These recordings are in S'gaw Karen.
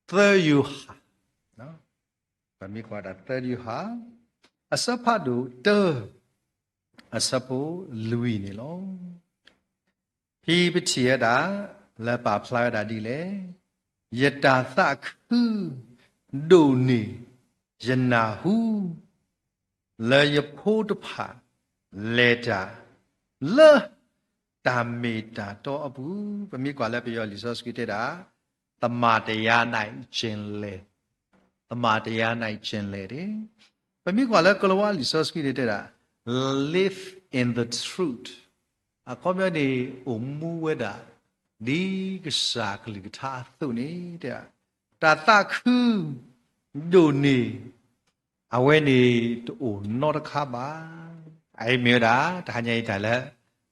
သၢယိၤဟၣ်, ပမ့ၢ်ကွၢ်ဒၣ်သၢယိၤဟၣ် အဆၢဖးဒိၣ်တၢ အဆၢဖိလွံၢ်န့ၣ်လီၤ. ဖဲပထံၣ်ဝဲဒၣ် လၢပာ်ဖျါဝဲဒၣ်ဒ်လဲၣ်, ယတၢ်သးခု ဒိၣ်န့ၢ် ယနၢ်ဟူ လၢယဖိတဖၣ် လဲၤတၢ် လၢ တၢ်မ့ၢ်တၢ်တီအပူၤ, ပမ့ၢ်ကွၢ်လၢပယီၤလံာ်စီဆှံတဲဒၣ် သမ္မာတရား၌ ကျင်လည်, သမ္မာတရား၌ ကျင်လည် န့ၣ်, ပမ့ၢ်ကွၢ်လၢကိၤလၤဝါလံာ်စီဆှံန့ၣ်တဲဒၣ် live in the truth, အခီပညီန့ၣ် အိၣ်မူဝဲဒၣ် ဒ်ကစၢ်ကလုၢ်ကထါအသိးန့ၣ် တဲဒၣ် တၢ်သးခု ဒိၣ်န့ၢ် အဝဲန့ၣ်တအိၣ်နီတခါဘၣ်. အအံၤမ့ၢ်ဝဲဒၣ် တဟါညါအံၤတၢ်လၢ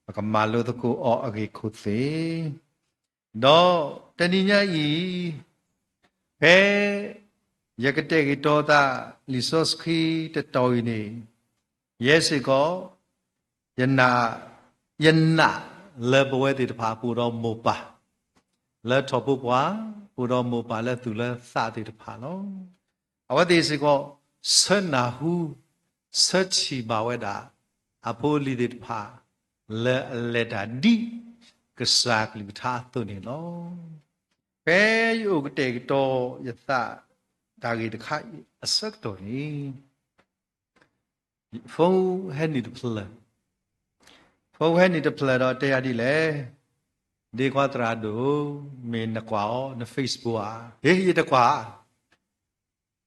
ပကမၤလိသကိးအီၤအဂ့ၢ်ခိၣ်သ့ၣ်, ဒီးတနံၤညါအံၤ ဖဲ ယကတဲာ်ကတီၤသး လံာ်စီဆှံတတီၤအံၤန့ၣ် ယဲစ့ၢ်ကီး ယနာ်, ယနာ်လၢပဝဲသ့ၣ်တဖၣ်ပအိၣ်ဒီးမိၢ်ပၢ် လၢထီၣ်ဖိခွါ ပအိၣ်ဒီးမိၢ်ပၢ်လၢသူၣ်လၢသးသ့ၣ်တဖၣ်လီၤ. အဝဲသ့ၣ်စ့ၢ်ကီး ဆၢနၢ်ဟူ ဆၢထံၣ်ဘၣ်ဝဲဒၣ် အဖိအလံၤသ့ၣ်တဖၣ် လၢအလဲၤတၢ်ဒ် ကစၢ်ကလုၢ်ကထါအသိးန့ၣ်လီၤ. ဖဲယအိၣ်ကတဲာ်ကတီၤယသး တၢ်ဂ့ၢ်တခါအံၤအဆၢကတီၢ်န့ၣ် phone ဟဲနုာ်တဖျၢၣ်, phone ဟဲနုာ်တဖျၢၣ်ဒီးတဲယၤဒ်လဲၣ်, ဒ့ခွါသရၣ်ဒိၣ်, မ့ၢ်နကွၢ်အီၤ န Facebook ဧါ. ဟ့ ယတကွၢ်.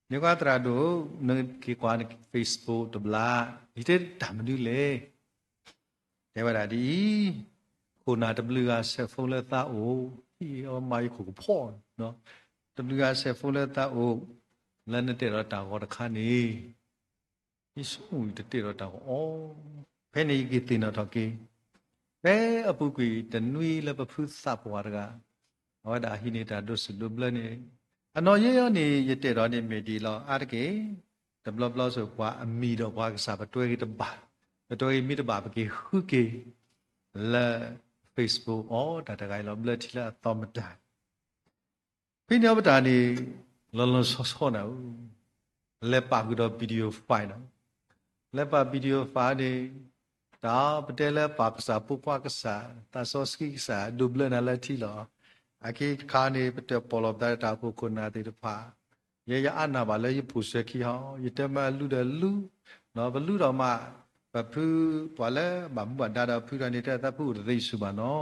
ဒ့ခွါသရၣ်ဒိၣ်, နက့ၤကွၢ်န Facebook တဘျီ, ယတဲတၢ်မနုၤလဲၣ်. တဲဝဲဒၣ်ဒ်အံၤ, ခိၣ်နၢ်တဘျုးဂၤဆဲး phone လၢသးအိၣ်, ဟံၣ်အီၤမၤယခိၣ်ကဖီ, တဘျုးဂၤဆဲး phone လၢသးအိၣ်, လၢနတဲာ်ဒီးတၢ်ဂီၤတခါန့ၣ် ယဆိကမိၣ်တတဲာ်ဒီးတၢ်ဂီၤအီၤ, ဖဲန့ၣ်ယက့ၤသ့ၣ်နီၣ်ထီၣ်က့ၤ, ဖဲအပူၤကွံာ်တနွံလၢပဖုသးပှၢ်တဂၤ, အဝဲဒၣ်ဟံးန့ၢ်တၢ်ဒိးစူၣ်ဒိးဘျၢန့ၣ်, အနီၢ်ယဲအံၤန့ၣ် ယတဲာ်ဒီးန့ၣ်မ့ၢ်ဒ်အံၤလီၤ. အါတက့ၢ် တဘျီဘျီစ့ၢ် ပှၤအမံၤဒီးပှၤကစၢ် ပတွဲဂ့ၤတဘၣ်, ပတွဲဂ့ၤမ့ၢ်တဘၣ် ပက့ၤဃုက့ၤ လၢ Facebook အီၤ တၢ်တဂၤအံၤလီၤ. ဘျၢထံလၢအသီမတၤ ဖဲန့ၣ်အပတၢ်န့ၣ် လီၤလီၤဆီဆီနၤဧၢ, လဲၤပာ်ဃုာ်ဒီး video file နီၤ, လဲၤပာ် video file န့ၣ်, တၢ်ပတဲလၢပၢ်ကစၢ် ဖိခွါကစၢ် သးစီဆှံကစၢ် ဒိးဘျၢနၤလၢထံလီၤ. အခံတခါန့ၣ် ပတၢၣ်ပီၣ်လီၤပသးဒီးတၢ်အိၣ်ဖှိၣ်ခိၣ်နၢ်သ့ၣ်တဖၣ်, ယဲယအါနၢ်ဘၣ်လၢယဖိၣ်စဲၤခံဟီ, ယတဲမ့ၢ်အလူဒီးလူ, ပလူဒီးမး, ပဖုပှၤလၢဘၣ်မူဘၣ်ဒါဒီးဖုဒီးန့ၣ် တဲသးဖုအိၣ်တသ့ဆူၣ်ဘၣ်နီၤ.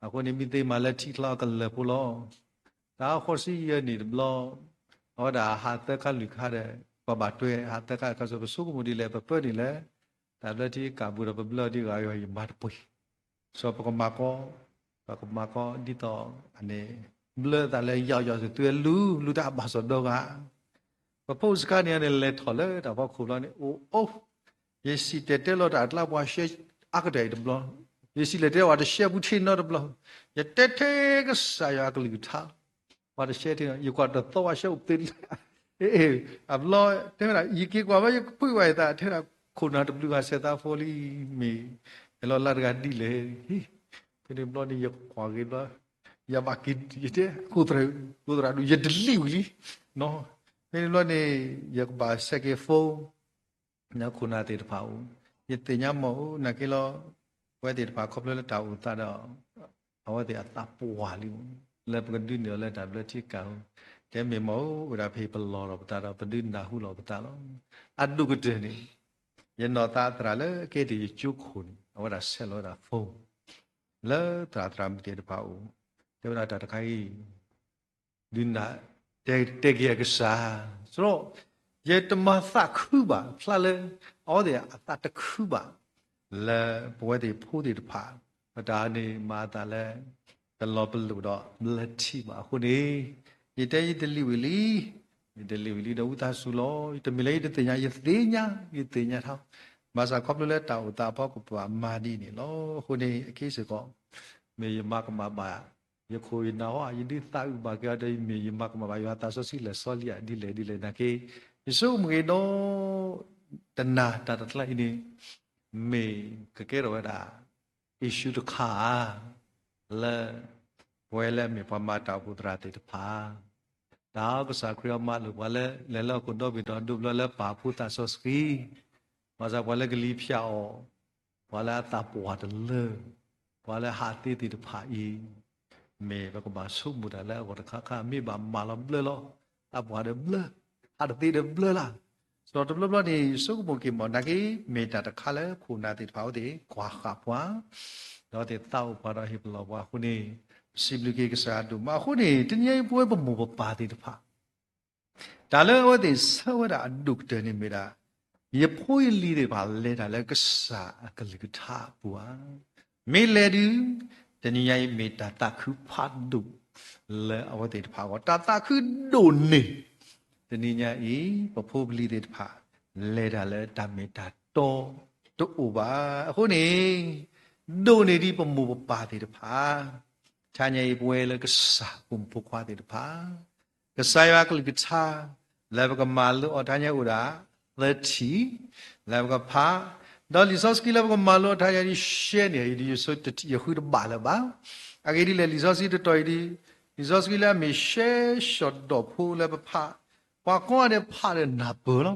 အဃိန့ၣ် မ့ၢ်သ့မၤလၢထံချီကလၢာ်ဖိလီၤ. တၢ်ဃိးဆံယဲၢ်နံၣ်တဘျီ, အဝဲဒၣ်ဟးသၢခါလွံၢ်ခါဒီး ပှၤဘၣ်တွဲဟးသၢခါခါဆူ ပဆိကမိၣ်ဒ်လဲၣ် ပပၢနုာ်လၢ တၢ်ဘျၢထံကၢ်ပူၤဒီး ပဘျၢဒ်ဂၤဂၤယမၤတပှဲၤ, စီၤပကမၤကီ, ပကမၤကီဒ်သိးန့ၣ် ဘျၢသးလၢယီယီသုသုလူၤ လူၤတၢ်အဘၣ်စီၣ်ဒီဂၤ ပဖိစခါန့ၣ်န့ၣ် လဲၤထီၣ်လၢတၢ်ဖီခိၣ်လီၤန့ၣ် အိၣ်အိၣ်, ယစံၣ်တဲၤတဲလီၤတၢ်အကျါ ပှၤရှဲအါကတၢၢ်အံၤတဘျီ, ယစံၣ်လဲၤတဲဝဲတရှဲပူၤထံနီတဘျီ, ယတဲထဲကစၢ်ယွၤအကလုၢ်ကထါ, ပှၤတရှဲထံနီၤ ယကွၢ်တသီဝဲရှဲအိၣ်ပသ့လံ, အဘျီ, တဲဝဲဒၣ် ယက့ၤကွၢ်ဘျီ ယကဖုးဝဲယသး တဲဝဲဒၣ် ခိၣ်နၢ်တဘျုးဂၤဆဲးသးဖိလံ, မ့ၢ်, ဟဲလီၤလၢတဂၤဒ်လဲၣ်, ဖဲန့ၣ်ဘျီန့ၣ် ယကွၢ်က့ၤဘျီ, ယဘၣ်က့ၤ ယတဲ ကိၣ်သရၣ်ဒိၣ် ယတလံာ်ဝံၤလံ, ဖဲန့ၣ်ဘျီန့ၣ် ယကဘၣ်ဆဲးက့ၤ phone ခိၣ်နၢ်သ့ၣ်တဖၣ်အိၣ်, ယသ့ၣ်ညါမ့ၢ်အိၣ် နာ်က့လီၤ, ပဝဲသ့ၣ်တဖၣ်ခီဖျိလၢတၢ်အိၣ်သးဒီး အဝဲသ့ၣ်အသးပှၢ်လံမး, လၢပကဒုးနဲၣ်အီၤလၢတၢ်ဘျၢထံကၢ်ဧိၤ, တဲမ့ၢ်မ့ၢ်အိၣ်ဝဲဒၣ်ဖဲပလီၢ်လီၤပသးဒီး ပဒုးနၢ်ဟူလီၤပသးလီၤ. အဒိၣ်ကတၢၢ်န့ၣ်, ယနီၢ်သးသရၣ်လၢကဲဒ်ယကၠိခိၣ်န့ၣ် အဝဲဒၣ်ဆဲးလီၤဝဲဒၣ် phone လၢသရၣ်သရၣ်မုၣ်သ့ၣ်တဖၣ်အအိၣ်, တဲဝဲဒၣ်တၢ်တခါအံၤ ဒုးနၢ်, တဲက့ၤအကစၢ်, စရီ, ယတမၤသးခုဘၣ် ဖျါလၢ အဝဲသ့ၣ်အသးတခုဘၣ်, လၢပဝဲသ့ၣ်ဖိသ့ၣ်တဖၣ်, ပတၢ်န့ၣ်မၤအသးလၢ ပလီၤပလိာ်ဒီးဘျၢထံဘၣ်အဃိန့ၣ်, ယတဲယတလံာ်ဝံၤလံ, ယတလံာ်ဝံၤလံဒီးဝံသးစူၤလီၤ, ယတမ့ၢ်လၢယတသ့ၣ်ညါ, ယသ့ၣ်ညါ, ယသ့ၣ်ညါထီၣ်, ဘၣ်ဆၣ်ခီဖျိလၢတၢ်အိၣ်သးအဖီခိၣ်ပဘၣ်မၤဒ်န့ၣ်လီၤ. အဃိန့ၣ် အခဲစ့ၢ်ကီး မ့ၢ်ယမၤကမၣ်ဘၣ် ယခိၣ်ယနၢ်ဟီ ယဒုးသးအုးဘၣ်က့ၤအီၤဒီး မ့ၢ်ယမၤကမၣ်ဘၣ်ယွၤသးစီဆှံလဲၣ်စီလံဧါ ဒ်လဲၣ်ဒ်လဲၣ်နာ်က့, ယဆိကမိၣ်က့ၤဒီး တနၤတၢ်တကျါအံၤန့ၣ် မ့ၢ်ကကဲထီၣ်ဝဲဒၣ် issue တခါဧါ, လၢ ပဝဲလၢအမ့ၢ်ပှၤမၤတၢ်အိၣ်ဖှိၣ်သရၣ်သ့ၣ်တဖၣ် တၢ်ကစၢ်ခရံာ်အမၤလိာ်ပှၤလၢ လဲၤလၢဟီၣ်ခိၣ်ဒီဘ့ၣ်ဒီးဒိးဘျၢလၢပာ်ဖှိၣ်သးစီဆှံ, ဘၣ်ဆၣ်ပှၤလၢကလံၤဖၠးအီၤ, ပှၤလၢအသးပှၢ်တလၢ, ပှၤလၢဟးသ့သ့ၣ်တဖၣ်အံၤ, မ့ၢ်ပကဘၣ်ဆိကမိၣ်တၢ်လၢအဂီၢ်တခါခါ မ့ၢ်ဘၣ်မၤလီၤဘျၢလီၤ, သးပှၢ်ဒီးဘျၢ, ဟးတသ့ဒီးဘျၢလၢ်. စီၤတဘျီဘျီန့ၣ် ယဆိကမိၣ်က့ၤမ့ၢ်နာ်က့ မ့ၢ်တၢ်တခါလၢခိၣ်နၢ်သ့ၣ်တဖၣ်အဝဲသ့ၣ်ကွၢ်ဃာ်ပှၤ, ဒီးသ့ၣ်သးအိၣ်ပှၤဒီးဟ့ၣ်ပလီၢ်ပှၤအဃိန့ၣ်, ပစံးဘျုးက့ၤကစၢ်ယွၤဒိၣ်မးအဃိန့ၣ် တနံၤအံၤပဝဲပမိၢ်ပပၢ်သ့ၣ်တဖၣ် တၢ်လၢအဝဲသ့ၣ်ဆၢဝဲဒၣ်အဒိၣ်ကတၢၢ်န့ၣ်မ့ၢ်ဒၣ်, ယဖိယလံၤသ့ၣ်တဖၣ်လဲၤတၢ်လၢကစၢ်အကလုၢ်ကထါအပူၤဧါ. မ့ၢ်လဲၤဒုး, တနံၤညါအံၤမ့ၢ်တၢ်သးခုဖးဒိၣ်လၢအဝဲသ့ၣ်တဖၣ်အဂီၢ်, တၢ်သးခုဒိၣ်န့ၢ်, တနံၤညါအံၤ ပဖိပလံၤသ့ၣ်တဖၣ် လဲၤတၢ်လၢတၢ်မ့ၢ်တၢ်တီတအိၣ်ဘၣ်. အဃိန့ၣ် ဒိၣ်န့ၢ်ဒံးပမိၢ်ပပၢ်သ့ၣ်တဖၣ်, တနံၤညါအံၤပဝဲလၢကစၢ်ဖိမုၣ်ဖိခွါသ့ၣ်တဖၣ် ကစၢ်ယွၤအကလုၢ်ကထါ လၢပကမၤလိအီၤတနံၤညါအိၣ်ဒၣ် သၢထံၣ် လၢပကဖး, ဒီးလံာ်စီဆှံလၢပကမၤလိအီၤတနံၤညါဒ်ရှဲန့ၣ် ယဃုတဘၣ်လၢၤဘၣ်. အဂ့ၢ်ဒ်လဲၣ် လံာ်စီဆှံတတီၤအံၤဒ်, လံာ်စီဆှံလၢအမ့ၢ်ရှဲရှီၣ်ဒီးဖိလၢပဖး, ပှၤကိးဂၤဒဲးဖးဒီးနၢ်ပၢၢ်လီၤ.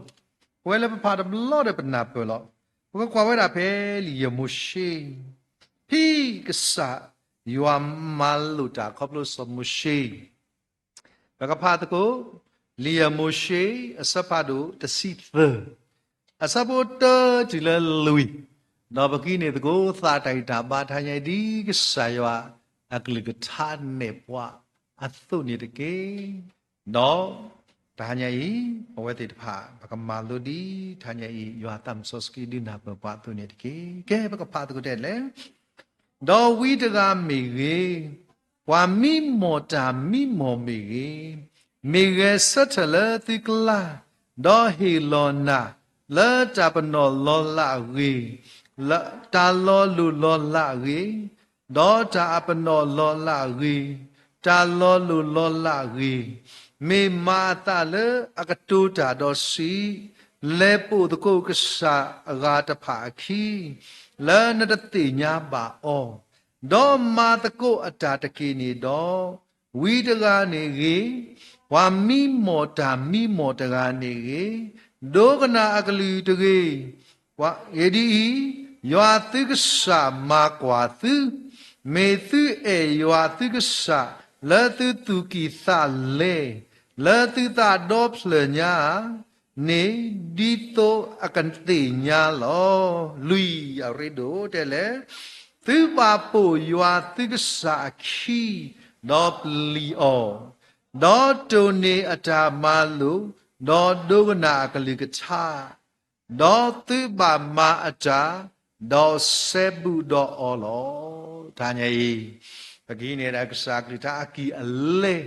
ပဝဲလၢပဖးတဘျီဒီးပနၢ်ပၢၢ်လီၤ. ပကကွၢ်ဝဲဒၣ်ဖဲလံာ်ယဲၢ်မိၤၡ့, ဖဲကစၢ်ယွၤမၤလိာ်တၢ်ခီဖျိစီၤမိၤၡ့ ပကဖးသကိး လံာ်ယဲၢ်မိၤၡ့ အဆၢဖးဒိၣ်တဆံသၢ, အဆၢဖိတၢတုၤလၢလွံၢ်, ဒီးပကဟံးန့ၢ်သကိးသးတၢ်ဂံၢ်တၢ်ဘါတနံၤညါအံၤ ဒ်ကစၢ်ယွၤအကလုၢ်ကထါနဲၣ်ပှၤအသိးန့ၣ်တက့ၢ်. ဒီးတနံၤညါအံၤ ပဝဲသ့ၣ်တဖၣ် ပကမၤလိဒ်တနံၤညါအံၤ ယွၤသးစီဆှံဒုးနၢ်ပၢၢ်ပှၤအသိးန့ၣ်တက့ၢ်. ကဲ ပကဖးသကိးဒ်လဲၣ်. ဒီးဝံတဂၤမ့ၢ်ဂ့ၤ, ပှၤမံမီၢ်တၢ်မံမီၢ်မ့ၢ်ဂ့ၤ, မ့ၢ်ဂဲၤဆၢထၢၣ်လၢသုကျါ, ဒီးဟ့ၣ်လီၤနၤ လၢတၢ်ပနီၣ်လီၤလးအဂ့ၢ်, တၢ်လီၤလိၢ်လီၤလးအဂ့ၢ်, ဒီးတၢ်အပနီၣ်လီၤလးအဂ့ၢ်, တၢ်လီၤလိၢ်လီၤလးအဂ့ၢ်, မ့ၢ်မၤအသးလၢအကတိၤတၢ်ဒီးစံး, လဲၤပိာ်သကိးကစၢ်အဂၤတဖၣ်အခံ, လၢနတသ့ၣ်ညါဘၣ်အီၤ, ဒီးမၤသကိးအတၢ်တက့ၢ်န့ၣ်ဒီး, ဝံတဂၤန့ၣ်ဂ့ၤ, ပှၤမံမီၢ်တၢ်မံမီၢ်တဂၤန့ၣ်ဂ့ၤ, ဒိကနၣ်အကလုၢ်တဂ့ၤ. အဂ့ၢ်ဒ်အံၤ, ယွၤသုကစၢ်မၤကွၢ်သု, မ့ၢ်သုအဲၣ်ယွၤသုကစၢ်လၢသုသူၣ်ကံၢ်သးလဲ, လၢသုသးဒီဖျၢၣ်ညါ န့ၣ်, ဒ်သိးအကသ့ၣ်ညါလီၤ. လွံၢ်အရ့ဒိၣ်တဲလဲၣ်, သုဘၣ်ပိာ်ယွၤသုကစၢ်အခံ, ဒီးပျံၤအီၤ, ဒီးတိၢ်န့ၢ်အတၢ်မၤလိာ်, ဒီးဒိကနၣ်အကလုၢ်ကထါ, ဒီးသုဘၣ်မၤအတၢ်, ဒီးစဲဘူးဒီးအီၤလီၤ. တနံၤညါအံၤ, ပကဟံးန့ၢ်ဒၣ်ကစၢ်ကလုၢ်ကထါအကံၢ်အလဲ,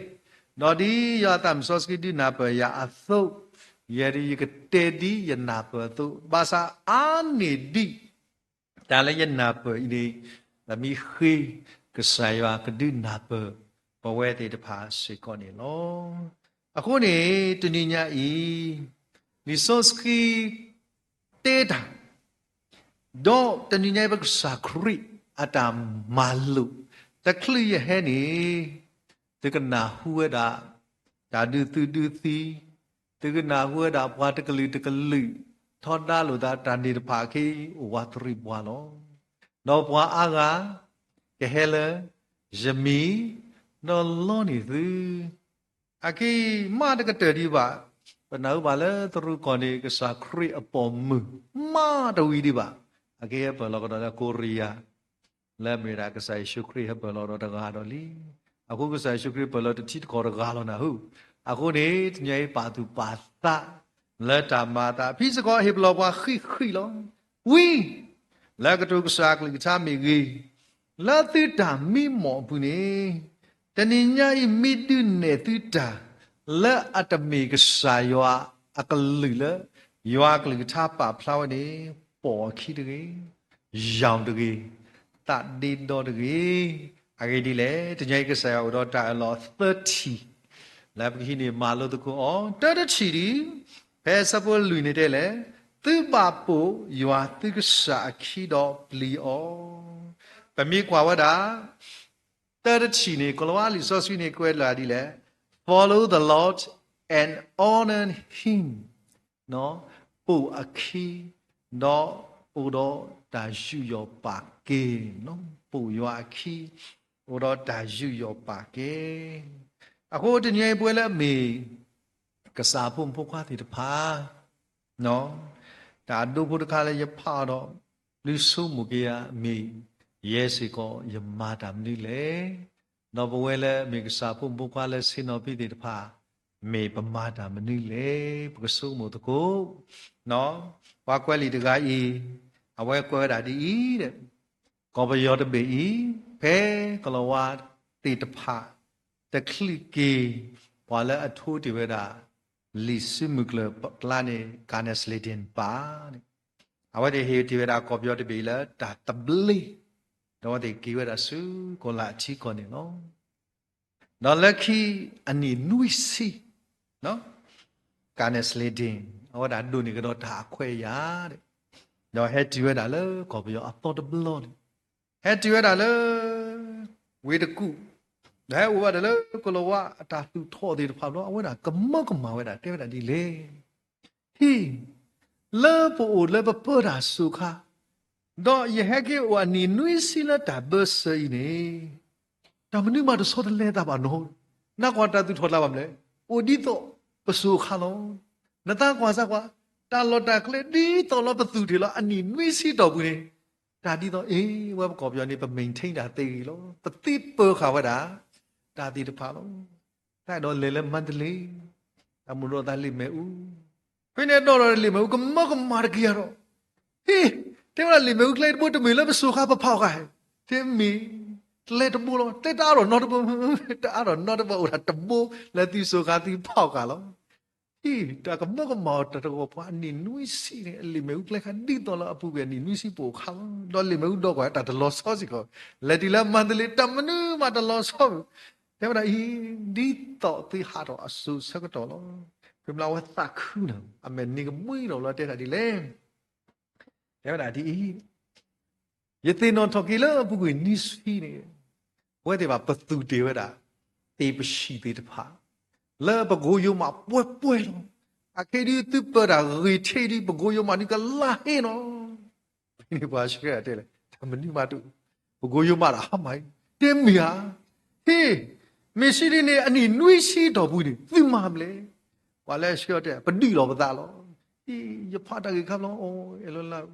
ဒီးဒ်ယွၤသးစီဆှံဒုးနၢ်ပၢၢ်ယၤအသိး, ယဲဒၣ်ယကတဲဒ်ယနၢ်ပၢၢ်အသိး, ဘၣ်ဆၣ်အါန့ၢ်ဒံး တၢ်လၢယနၢ်ပၢၢ်အံၤန့ၣ်, ပမ့ၢ်ဃ့ကစၢ်ယွၤကဒုးနၢ်ပၢၢ်ပဝဲသ့ၣ်တဖၣ်စ့ၢ်ကီးန့ၣ်လီၤ. အဃိန့ၣ် တနံၤညါအံၤ, လံာ်စီဆှံတဲတၢ်, ဒီးတနံၤညါအံၤပကစၢ်ခရံာ်အတၢ်မၤလိာ်, တချုးယဟဲန့ၣ်, သုကနၢ်ဟူဝဲဒၣ် တၢ်ဒုးသုဒုးသံ, သုကနၢ်ဟူဝဲဒၣ်ပှၤတကလုာ်တကလုာ် ထီဒါလိာ်သးတၢ်န့ၣ်တဖၣ်အခံ အိၣ်ဝးတရံးပှၤလီၤ. ဒီးပှၤအါဂၤ ကဟဲလၢယမံၤ ဒီးလီန့ၢ်သု အခံမးတကတၢၢ်ဒံးဘၣ်. ပနၢ်ဟူဘၣ်လၢတရူးကီၢ်န့ၣ် ကစၢ်ခရံာ်အပိာ်မုၣ် မးတဝံၤဒံးဘၣ်. အခံဟဲပၢၢ်လီၤကဒီးလၢကိရံယၤ လၢအမ့ၢ်ဒၣ်ကစၢ်ယ့ၣ်ၡူးခရံာ်ဟဲပၢၢ်လီၤဒီးတဂၤဒီးလံ. အဃိကစၢ်ယ့ၣ်ၡူးခရံာ်ပၢၢ်လီၤတထံတကီၢ်တဂၤလီၤနၢ်ဟူ. အဃိန့ၣ် တနံၤညါအံၤပာ်သူၣ်ပာ်သး လၢတၢ်မၤအသး ဖံစ့ၢ်ကီးဟ့ၣ်ပလီၢ်ပှၤဃံးဃံးလီၤ. ဝံ လၢကတိၤကစၢ်အကလုၢ်ကထါမ့ၢ်ဂ့ၤ, လၢသုတၢ်မံမီၢ်အပူၤန့ၣ်, တနံၤညါအံၤမ့ၢ်ဒုးနဲၣ်သုတၢ် လၢအတမ့ၢ်ကစၢ်ယွၤအကလုၢ်လၢ ယွၤအကလုၢ်ကထါပာ်ဖျါဝဲန့ၣ်, ပိာ်အခံတဂ့ၤ, ယၢ်တဂ့ၤ, သးဒ့ဒီတဂ့ၤ. အဂ့ၢ်ဒ်လဲၣ်, တနံၤညါအံၤကစၢ်ယွၤအိၣ်ဒီးတၢ်အၢၣ်လီၤသၢထံၣ် လၢပကဟံးန့ၢ်မၤလိသကိးအီၤ. တၢတထံၣ်ဒ် ဖဲဆၢဖိလွံၢ်န့ၣ်တဲလဲၣ်, သုဘၣ်ပိာ်ယွၤသုကစၢ်အခံဒီးပျံၤအီၤ. ပမ့ၢ်ကွၢ်ဝဲဒၣ် တၢတထံၣ်န့ၣ် ကလၤဝါလံာ်စီဆှံန့ၣ်ကွဲးလၢဒ်လဲၣ်, follow the Lord and honor him, ပိာ်အခံ ဒီးအိၣ်ဒီးတၢ်ယူးယီၣ်ပာ်ကဲ, ပိာ်ယွၤအခံ အိၣ်ဒီးတၢ်ယူးယီၣ်ပာ်ကဲ. အဃိတနံၤအံၤပဝဲလၢအမ့ၢ် ကစၢ်ဖိမုၣ်ဖိခွါသ့ၣ်တဖၣ် တၢ်အဒိဖိတခါလၢယဖးအီၤဒီး ဒုးဆိကမိၣ်က့ၤယၤမ့ၢ် ယဲစ့ၢ်ကီးယမၤတၢ်မနုၤလဲၣ်. ဒီးပဝဲလၢမ့ၢ်ကစၢ်ဖိမုၣ်ဖိခွါလၢဆ့ၣ်နီၤဖံသ့ၣ်တဖၣ် မ့ၢ်ပမၤတၢ်မနုၤလဲၣ် ပကဆိကမိၣ်သကိး. ပှၤကွဲးလံာ်တဂၤအံၤ အဝဲကွဲးဝဲဒၣ်ဒ်အံၤ, ကီၢ်ပယီၤတဘ့ၣ်အံၤ ဖဲကီၢ်လီၤဝါသ့ၣ်တဖၣ် တချုးက့ၤ ပှၤလၢအထိတ့ၢ်ဝဲဒၣ် လံာ်စုမုၢ်ကျၢၢ်ကျါန့ၣ် ကၣ်နဲးစလ့ၣ်ဒ့ၣ်ပၣ်န့ၣ် အဝဲသ့ၣ်ဟ့ၣ်တ့ၢ်ဝဲဒၣ်ကီၢ်ပယီၤတဘ့ၣ်အံၤလၢတၢ်သဘျ့, ဒီးအဝဲသ့ၣ်က့ၤဝဲဒၣ်ဆူကီၢ်လၢ်အထံကီၢ်န့ၣ်လီၤ. ဒီးလၢခံအနံၣ်နွံဆံ ကၣ်နဲးစလ့ၣ်ဒ့ၣ် အဝဲဒၣ်ဒိးန့ၢ်ကဒီးတၢ်အခွဲးအယာ်, ဒီးဟဲတုၤဝဲဒၣ်လၢကီၢ်ပယီၤအသီတဘျီန့ၣ်, ဟဲတုၤဝဲဒၣ်လၢ ဝ့ၢ်တကူၣ်, ဒီးဟဲအိၣ်ဝဲဒၣ်လၢကီၢ်လီၤဝါအတၢ်သူၣ်ထီၣ်သ့ၣ်တဖၣ်ဘျီ အဝဲဒၣ်ကမၢကမၣ်ဝဲဒၣ် တဲဝဲဒၣ်ဒ်လဲၣ် ဟ့ၣ်, လၢပအိၣ်လၢပပၢတၢ်အစိၤအခါ, ဒီးယဟဲက့ၤအိၣ်အနံၣ်နွံဆံလၢတၢ်ဘၢစၢၤအံၤန့ၣ်, တၢ်မနုၤမးတဆီတလဲသးဘၣ်နီၤ, နကွၢ်တၢ်သူၣ်ထီၣ်တၢ်ဘၣ်မနုၤလဲၣ်, အိၣ်ဒ်သိးပစိၤအခါလီၤ. နသးကွၢ်စၢ်ကွၢ်, တၢ်လီၢ်တၢ်ကျဲဒ်သိးလၢပသူၣ်ထီၣ်လီၤအနံၣ်နွံဆံတီၢ်ပူၤန့ၣ်, တၢ်ဒ်သိးအ့ၣ် ဝဲပကီၢ်ပယီၤန့ၣ် ပ maintain တၢ်သ့ဂ့ၤလီၤ. ပသ့ပၢၤဃာ်ဝဲဒၣ် တၢ်သ့ၣ်တဖၣ်လီၤ. တၢ်အဲၣ်ဒိးလဲၤလၢမါတလ့, တၢ်မုၢ်ဒီးသးလံာ်မဲာ်အူ, ဖဲန့ၣ်ဒီးလံာ်မဲာ်အူ ကမၢကမၣ်တက့ၢ်ဒီး, ဟ့ၣ်, တဲဝဲဒၣ်လံာ်မဲာ်အူကျဲတဘိတမ့ၢ်လၢပစိၤအခါပဖးအီၤဃာ်, တဲမ့ၢ် ကျဲတဘိလီၤ, တဲတအါထီၣ်နီတဘိ, တအါထီၣ်နီတဘိ အိၣ်ဒၣ်တဘိ လၢသုစိၤအခါသုဖးအီၤဃာ်လီၤ. ဟ့ၣ်, တၢ်ကမၢကမၣ်အီၤတၢ်တဂီၢ်ပှၤအနံၣ်နွံဆံန့ၣ် အလံာ်မဲာ်အူကျဲခါဒ်သိးလၢအပူၤကွံာ်အနံၣ်နွံဆံပအိၣ်အခါလီၤ. ဒီးလံာ်မဲာ်အူဒီကွၢ်တၢ်တလီၤဆီစ့ၢ်ကီး, လဲၤတုၤလၢမါတလ့ တၢ်မနုၤမးတလီၤဆီ, တဲဝဲဒၣ်အံၤ, ဒ်သိးသုဟးထီၣ်အစိၤဆၢကတီၢ်လီၤ. ဖဲမ့ၢ်လၢအဝဲသးခုနီၤ အမဲာ်န့ၣ်ကမှံဒီးလီၤတဲတၢ်ဒ်လဲၣ် တဲဝဲဒၣ်ဒ်အံၤ, ယသ့ၣ်နီၣ်ထီၣ်က့ၤလၢအပူၤကွံာ်နွံဆံန့ၣ်, ပဝဲသ့ၣ်တဖၣ်ပသူၣ်တ့ၢ်ဝဲဒၣ် သ့ၣ်ပဆံၣ်သ့ၣ်တဖၣ်, လၢပကိယိၤမးပှဲၤပှဲၤလီၤ. အခဲဒုးသုပၢၤတၢ်ဂ့ၤထီၣ်ဒုး ပကိယိၤမးဒုးကလါဟ့နီၤ. ဖဲန့ၣ်ပှၤဆှၢတဲလဲၣ် တၢ်မနုၤမးတအိၣ်, ပကိယိၤမးတၢ်ဟါမၢ်အံၤ, တဲမ့ၢ်ဧါ, ဟ့ၣ်, မ့ၢ်ဆံဒ်န့ၣ် အနံၣ်နွံဆံတီၢ်ပူၤန့ၣ် သုမၤမလဲၣ်. ပှၤလၢဆှၢတဲ ပဒုးလီၤပသးလီၤ. ဟ့ၣ်, ယဖးတၢ်ဂ့ၢ်ခါဘျီ အီၤ အဲၣ်လီၤလၢ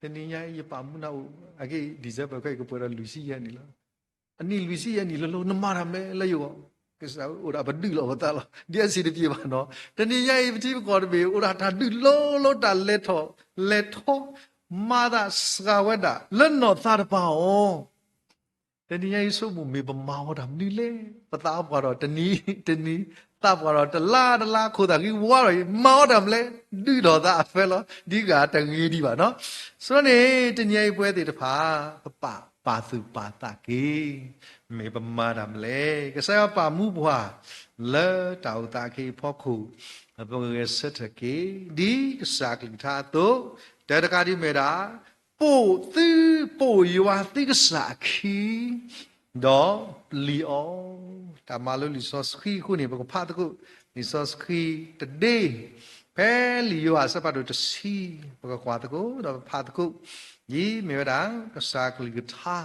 တနံၤညါအံၤ ယပာ်မူနၢ်အိၣ် အဂ့ၢ် December ခဲအံၤ ကပှဲၤဒီးလွံၢ်ဆံယဲၢ်နံၣ်လီၤ. အနံၣ်လွံၢ်ဆံယဲၢ်နံၣ်လီၤလီၤ နမၤတၢ်မလဲၣ်လၢယဂီၢ်, ကစၢ်အိၣ်ဒၣ်ပဒုးလီၤပသးလီၤ. ဒ်အစံးတပျ့ၤဘၣ်နီၤ, တနံၤညါအံၤ ပထံပကီၢ်တဘ့ၣ် အိၣ်ဒၣ်တၢ်ဒုးလီၤလီၤ တၢ်လဲၤထီၣ်လဲၤထီ, မၤသးစှၤဝဲဒၣ် လၢနီၢ်သးတပၤအီၤ တနံၤညါအံၤ ဆိကမိၣ်မ့ၢ်ပမၤအီၤတၢ်မနုၤလဲၣ်. ပသးပှၢ်ဒီးတနံၤတနံၤ, သးပှၢ်ဒီးတလါတလါ ခိၣ်သးဃံဝါဒီးအံၤ မၤအီၤတၢ်မလဲၣ်, ဒုးဒီးသးအဖဲလီၤ. ဒ်ဂၤတဂ့ၤဒံးဘၣ်နီၤ. ဆိန့ၣ် တနံၤညါအံၤပဝဲသ့ၣ်တဖၣ် ပပာ်ပာ်သူၣ်ပာ်သးက့ၤ, မ့ၢ်ပမၤတၢ်မလဲၣ်. ကစၢ်ယွၤပာ်မူပှၤ လၢတၢ်အိၣ်သးခဲအံၤအဖီခိၣ်, ပကဂဲၤဆၢထၢၣ်က့ၤ ဒ်ကစၢ်အကလုၢ်ကထါအသိး, တၢ်တခါဒ်မ့ၢ်ဒၣ် ပိာ်သု, ပိာ်ယွၤသုကစၢ်အခံ, ဒီးပျံၤအီၤ. တၢ်မၤလိလံာ်စီဆှံအဃိန့ၣ် ပကဖးသကိး လံာ်စီဆှံတဒ့, ဖဲလံာ်ယိၤဟၣ်အဆၢဖးဒိၣ်တဆံ, ပကကွၢ်သကိး ဒီးပဖးသကိး, ဒ်မ့ၢ်ဝဲဒၣ် ကစၢ်ကလုၢ်ကထါ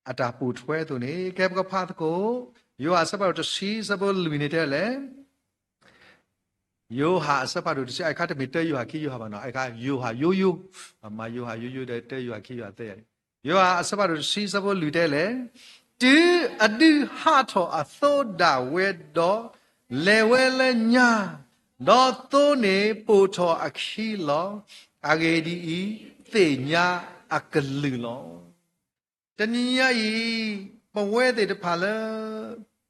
အတၢ်ပိာ်ထွဲအသိးန့ၣ် ကဲပကဖးသကိး, ယိၤဟၣ်အဆၢဖးဒိၣ်တဆံ အဆၢဖိလွံၢ်န့ၣ်တဲလဲၣ် ယိၤဟၣ်အဆၢဖးဒိၣ်တဆံ အခါတမ့ၢ်တၢယိၤဟၣ်ခံယိၤဟၣ်ဘၣ်နီၤ, အခါယိၤဟၣ်ယိယိ, မ့ၢ်ယိၤဟၣ်ယိယိဒီးတၢယိၤဟၣ်ခံယိၤဟၣ်သၢယၤန့ၣ်, ယိၤဟၣ်အဆၢဖးဒိၣ်တဆံ အဆၢဖိလွံၢ်တဲလဲၣ်, တုၤအဒုးဟးထီၣ်အသိဒၣ်ဝဲဒီး, လဲၤဝဲလၢညါ, ဒီးသိန့ၣ်ပိာ်ထီၣ်အခံလီၤ. အဂ့ၢ်ဒ်အံၤ, သ့ၣ်ညါအကလုၢ်လီၤ. တနံၤညါအံၤ ပဝဲသ့ၣ်တဖၣ်လၢ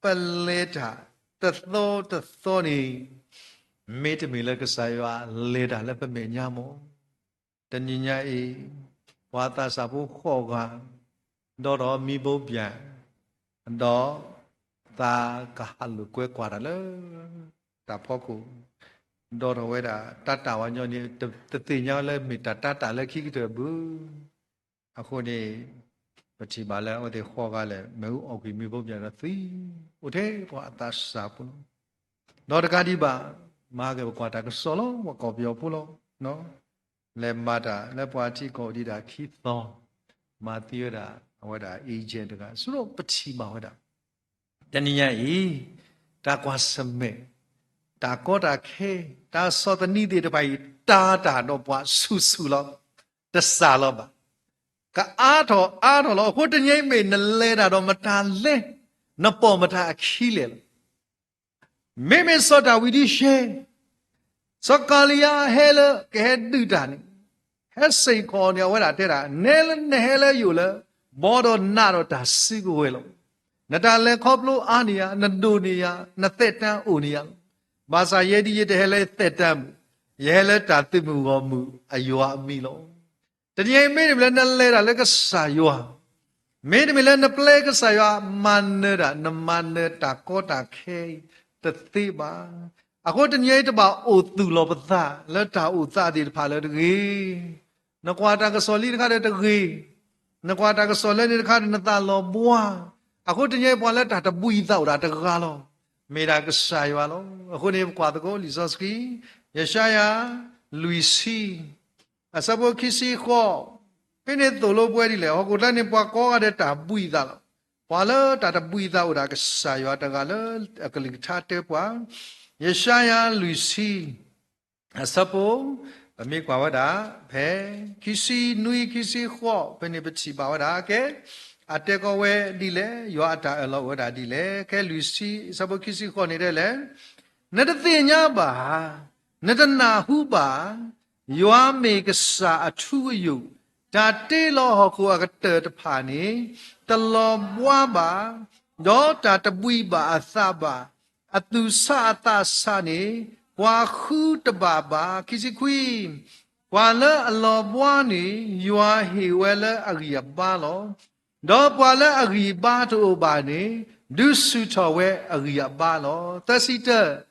ပလဲၤတၢ်တသီတသီန့ၣ် မ့တမ့ၢ်လၢကစၢ်ယွၤလဲၤတၢ်လၢပမဲာ်ညါမး, တနံၤညါအံၤ ပှၤသးစၢ်ဖိဃိးဂၤ ဒီးထီၣ်မံဘိးဘၣ်, ဒီးသးကဟးလိာ်ကွဲကွၢ်တၢ်လၢ တၢ်ဖီခိၣ်, ဒီးထီၣ်ဝဲဒၣ် တၢ်တၢ်ဝဲညီန့ၣ် တသ့ၣ်ညါလၢမ့ၢ်တၢ်တၢ်တၢ်လၢခံကတၢၢ်ဘၣ်. အဃိန့ၣ် ပထံၣ်ဘၣ်လၢအဝဲသ့ၣ်ဃိးဂၤလၢာ် မ့ၣ်အူအီၣ်ကွံာ်မ့ၣ်ပိၢ်ပၠးဒီးသံ, အိၣ်ထဲပှၤအသးစၢ်ဖိလီၤ. ဒီးတကးဒံးဘၣ်, မၤက့ၤပကွၢ်တၢ်ကစီၣ်လီၤ, ပှၤကီၢ်ပယီၤဖိလီၤ. လဲၤမၤတၢ်လၢပှၤထံကီၢ်ဒံးဒၣ်ခံသီ, မၤသံဝဲဒၣ် အဝဲဒၣ် agent တဂၤ, ဆိဒီးပထံၣ်ဘၣ်ဝဲဒၣ် တနံၤညါအံၤ တၢ်ကွၢ်ဆၢၣ်မဲာ်, တၢ်ကီတၢ်ခဲ, တၢ်ဆီၣ်သနံးသ့ၣ်တဖၣ်အံၤ တၢ်တၢ်ဒီးပှၤဆူၣ်ဆူၣ်လီၤ, တစှၤလီၤဘၣ်. ကအါထီၣ်အါထီၣ်လီၤ. အဃိတနံၤအံၤမ့ၢ်နလဲၤတၢ်ဒီးမတၤလဲၣ်, နပိာ်မတၤအခံလဲၣ်လီၤ. မ့မ့ၢ်စီၤဒၤဝံးဒ်ရှဲ, စီၤကၤလံယါဟဲလၢကဟဲဒုးတၢ်န့ၣ်, ဟဲစ့ၢ်ကီးန့ၣ် အဝဲဒၣ်တဲဒၣ်, နဲနဟဲလၢယအိၣ်လၢ ဘီဒီးနးဒီးတၢ်စုကဝဲၤလီၤ. နတၢ်လဲၤခီဖျိအါန့ၢ်ယၤ, နဒိၣ်န့ၢ်ယၤ, နသက်တမ်းအိၣ်န့ၢ်ယၤလီၤ. ဘၣ်ဆၣ်ယဲဒ်ယတဟဲလၢသက်တမ်းမုၢ်, ယဟဲလၢတၢ်သုးမုၢ်ဂီၢ်မုၢ်အယွၤအမံၤလီၤ. တနံၤအံၤမ့တမ့ၢ်လၢနလဲၤတၢ်လၢကစၢ်ယွၤ, မ့တမ့ၢ်လၢနပျဲကစၢ်ယွၤမၤနၢၤတၢ်, နမၤနၢၤတၢ်ကီတၢ်ခဲအံၤတသ့ဘၣ်. အဃိတနံၤအံၤတဘၣ်အိၣ်သူၣ်လီၤပသးလၢတၢ်အိၣ်သးသ့ၣ်တဖၣ်လၢတဂ့ၤ, နကွၢ်တၢ်ကစီၣ်လံတခါဒီးတဂ့ၤ, နကွၢ်တၢ်ကစီၣ်လၢန့ၣ်တခါဒီးနသးလီၤဘှါ. အဃိတနံၤအံၤပှၤလၢတၢ်တဘှံးသးအိၣ်ဒၣ်တဂၤလီၤ. မ့ၢ်ဒၣ်ကစၢ်ယွၤလီၤ. အဃိန့ၣ်ပကွၢ်သကိးလံာ်စီဆှံ, ယၡါယၤ လွံၢ်ဆံ အဆၢဖိခံဆံဃိး, ဖဲန့ၣ်သိၣ်လိပှဲၤဒ်လဲၣ်, ဟီၣ်ခိၣ်ချၢန့ၣ် ပှၤကိးဂၤဒဲးတၢ်ဘှံးသးလီၤ. ပှၤလၢတၢ်တဘှံးသးအိၣ်ဒၣ်ကစၢ်ယွၤတဂၤလၢအကလုၢ်ကထါတဲပှၤ, ယၡါယၤ လွံၢ်ဆံ အဆၢဖိ, ပမ့ၢ်ကွၢ်ဝဲဒၣ် ဖဲ ခံဆံနွံ ခံဆံဃိး ဖဲန့ၣ်ပထံၣ်ဘၣ်ဝဲဒၣ် ကဲ အတဲကီးဝဲဒ်လဲၣ်, ယွၤအတၢ်အၢၣ်လီၤအိၣ်ဝဲဒၣ်ဒ်လဲၣ်. ကဲ လွံၢ်ဆံ အဆၢဖိခံဆံဃိးန့ၣ်တဲလဲၣ်, နတသ့ၣ်ညါဘၣ်, နတနၢ်ဟူဘၣ်, ယွၤမ့ၢ်ကစၢ်အထူအယိာ်, တၢ်တ့လီၤဟီၣ်ခိၣ်အကတၢၢ်တဖၣ်န့ၣ် တလီၤဘှါဘၣ်, ဒီးတၢ်တဘှံးဘၣ်အသးဘၣ်, အသူၣ်ဆးအသးဆးန့ၣ် ပှၤဃုတဘၣ်ဘၣ်. ခံဆံခွံ, ပှၤလၢအလီၤဘှါန့ၣ် ယွၤဟ့ၣ်ဝဲလၢအဂံၢ်အဘါလီၤ. ဒီးပှၤလၢအဂံၢ်အဘါတအိၣ်ဘၣ်န့ၣ် ဒုးဆူၣ်ထီၣ်ဝဲအဂံၢ်အဘါလီၤ. သၢဆံတၢ,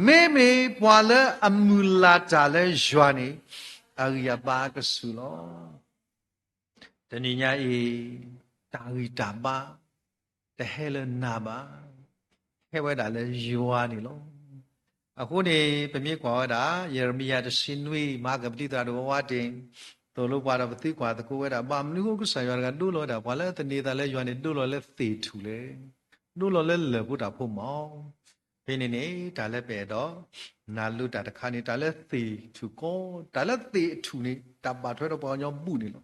မ့မ့ၢ်ပှၤလၢအမုၢ်လၢ်တၢ်လၢယွၤန့ၣ် အဂံၢ်အဘါကဆူၣ်လီၤ. တနံၤညါအံၤ တၢ်ဂံၢ်တၢ်ဘါ တဟဲလၢနၤဘၣ်, ဟဲဝဲဒၣ်လၢယွၤန့ၣ်လီၤ. အဃိန့ၣ် ပမ့ၢ်ကွၢ်ဝဲဒၣ် ယရမံယၤ တဆံနွံ, မဟါကပတံသရၣ်ဒိၣ်ဝါဝါတ့ၢ် သိၣ်လိပှၤဒီးပသံကွၢ်သကိးဝဲဒၣ် ဘၣ်မနုၤအဃိကစၢ်ယွၤတဂၤဒိလီၤဝဲဒၣ် ပှၤလၢသန့ၤသးလၢယွၤန့ၣ် ဒိလီၤလၢသ့ၣ်ထူၣ်လဲၣ်, ဒိလီၤလၢလၢၢ်ဖိတၢ်ဖိမး. ဖဲန့ၣ်န့ၣ် တၢ်လၢပအဲၣ်ဒိး နၢ်လိတၢ်တခါန့ၣ် တၢ်လၢသ့ၣ်ထူၣ်ကီ, တၢ်လၢသ့ၣ်အထူၣ်န့ၣ် တၢ်ဘၣ်ထွဲဒီးပှၤကညီဘူၣ်န့ၣ်လီၤ.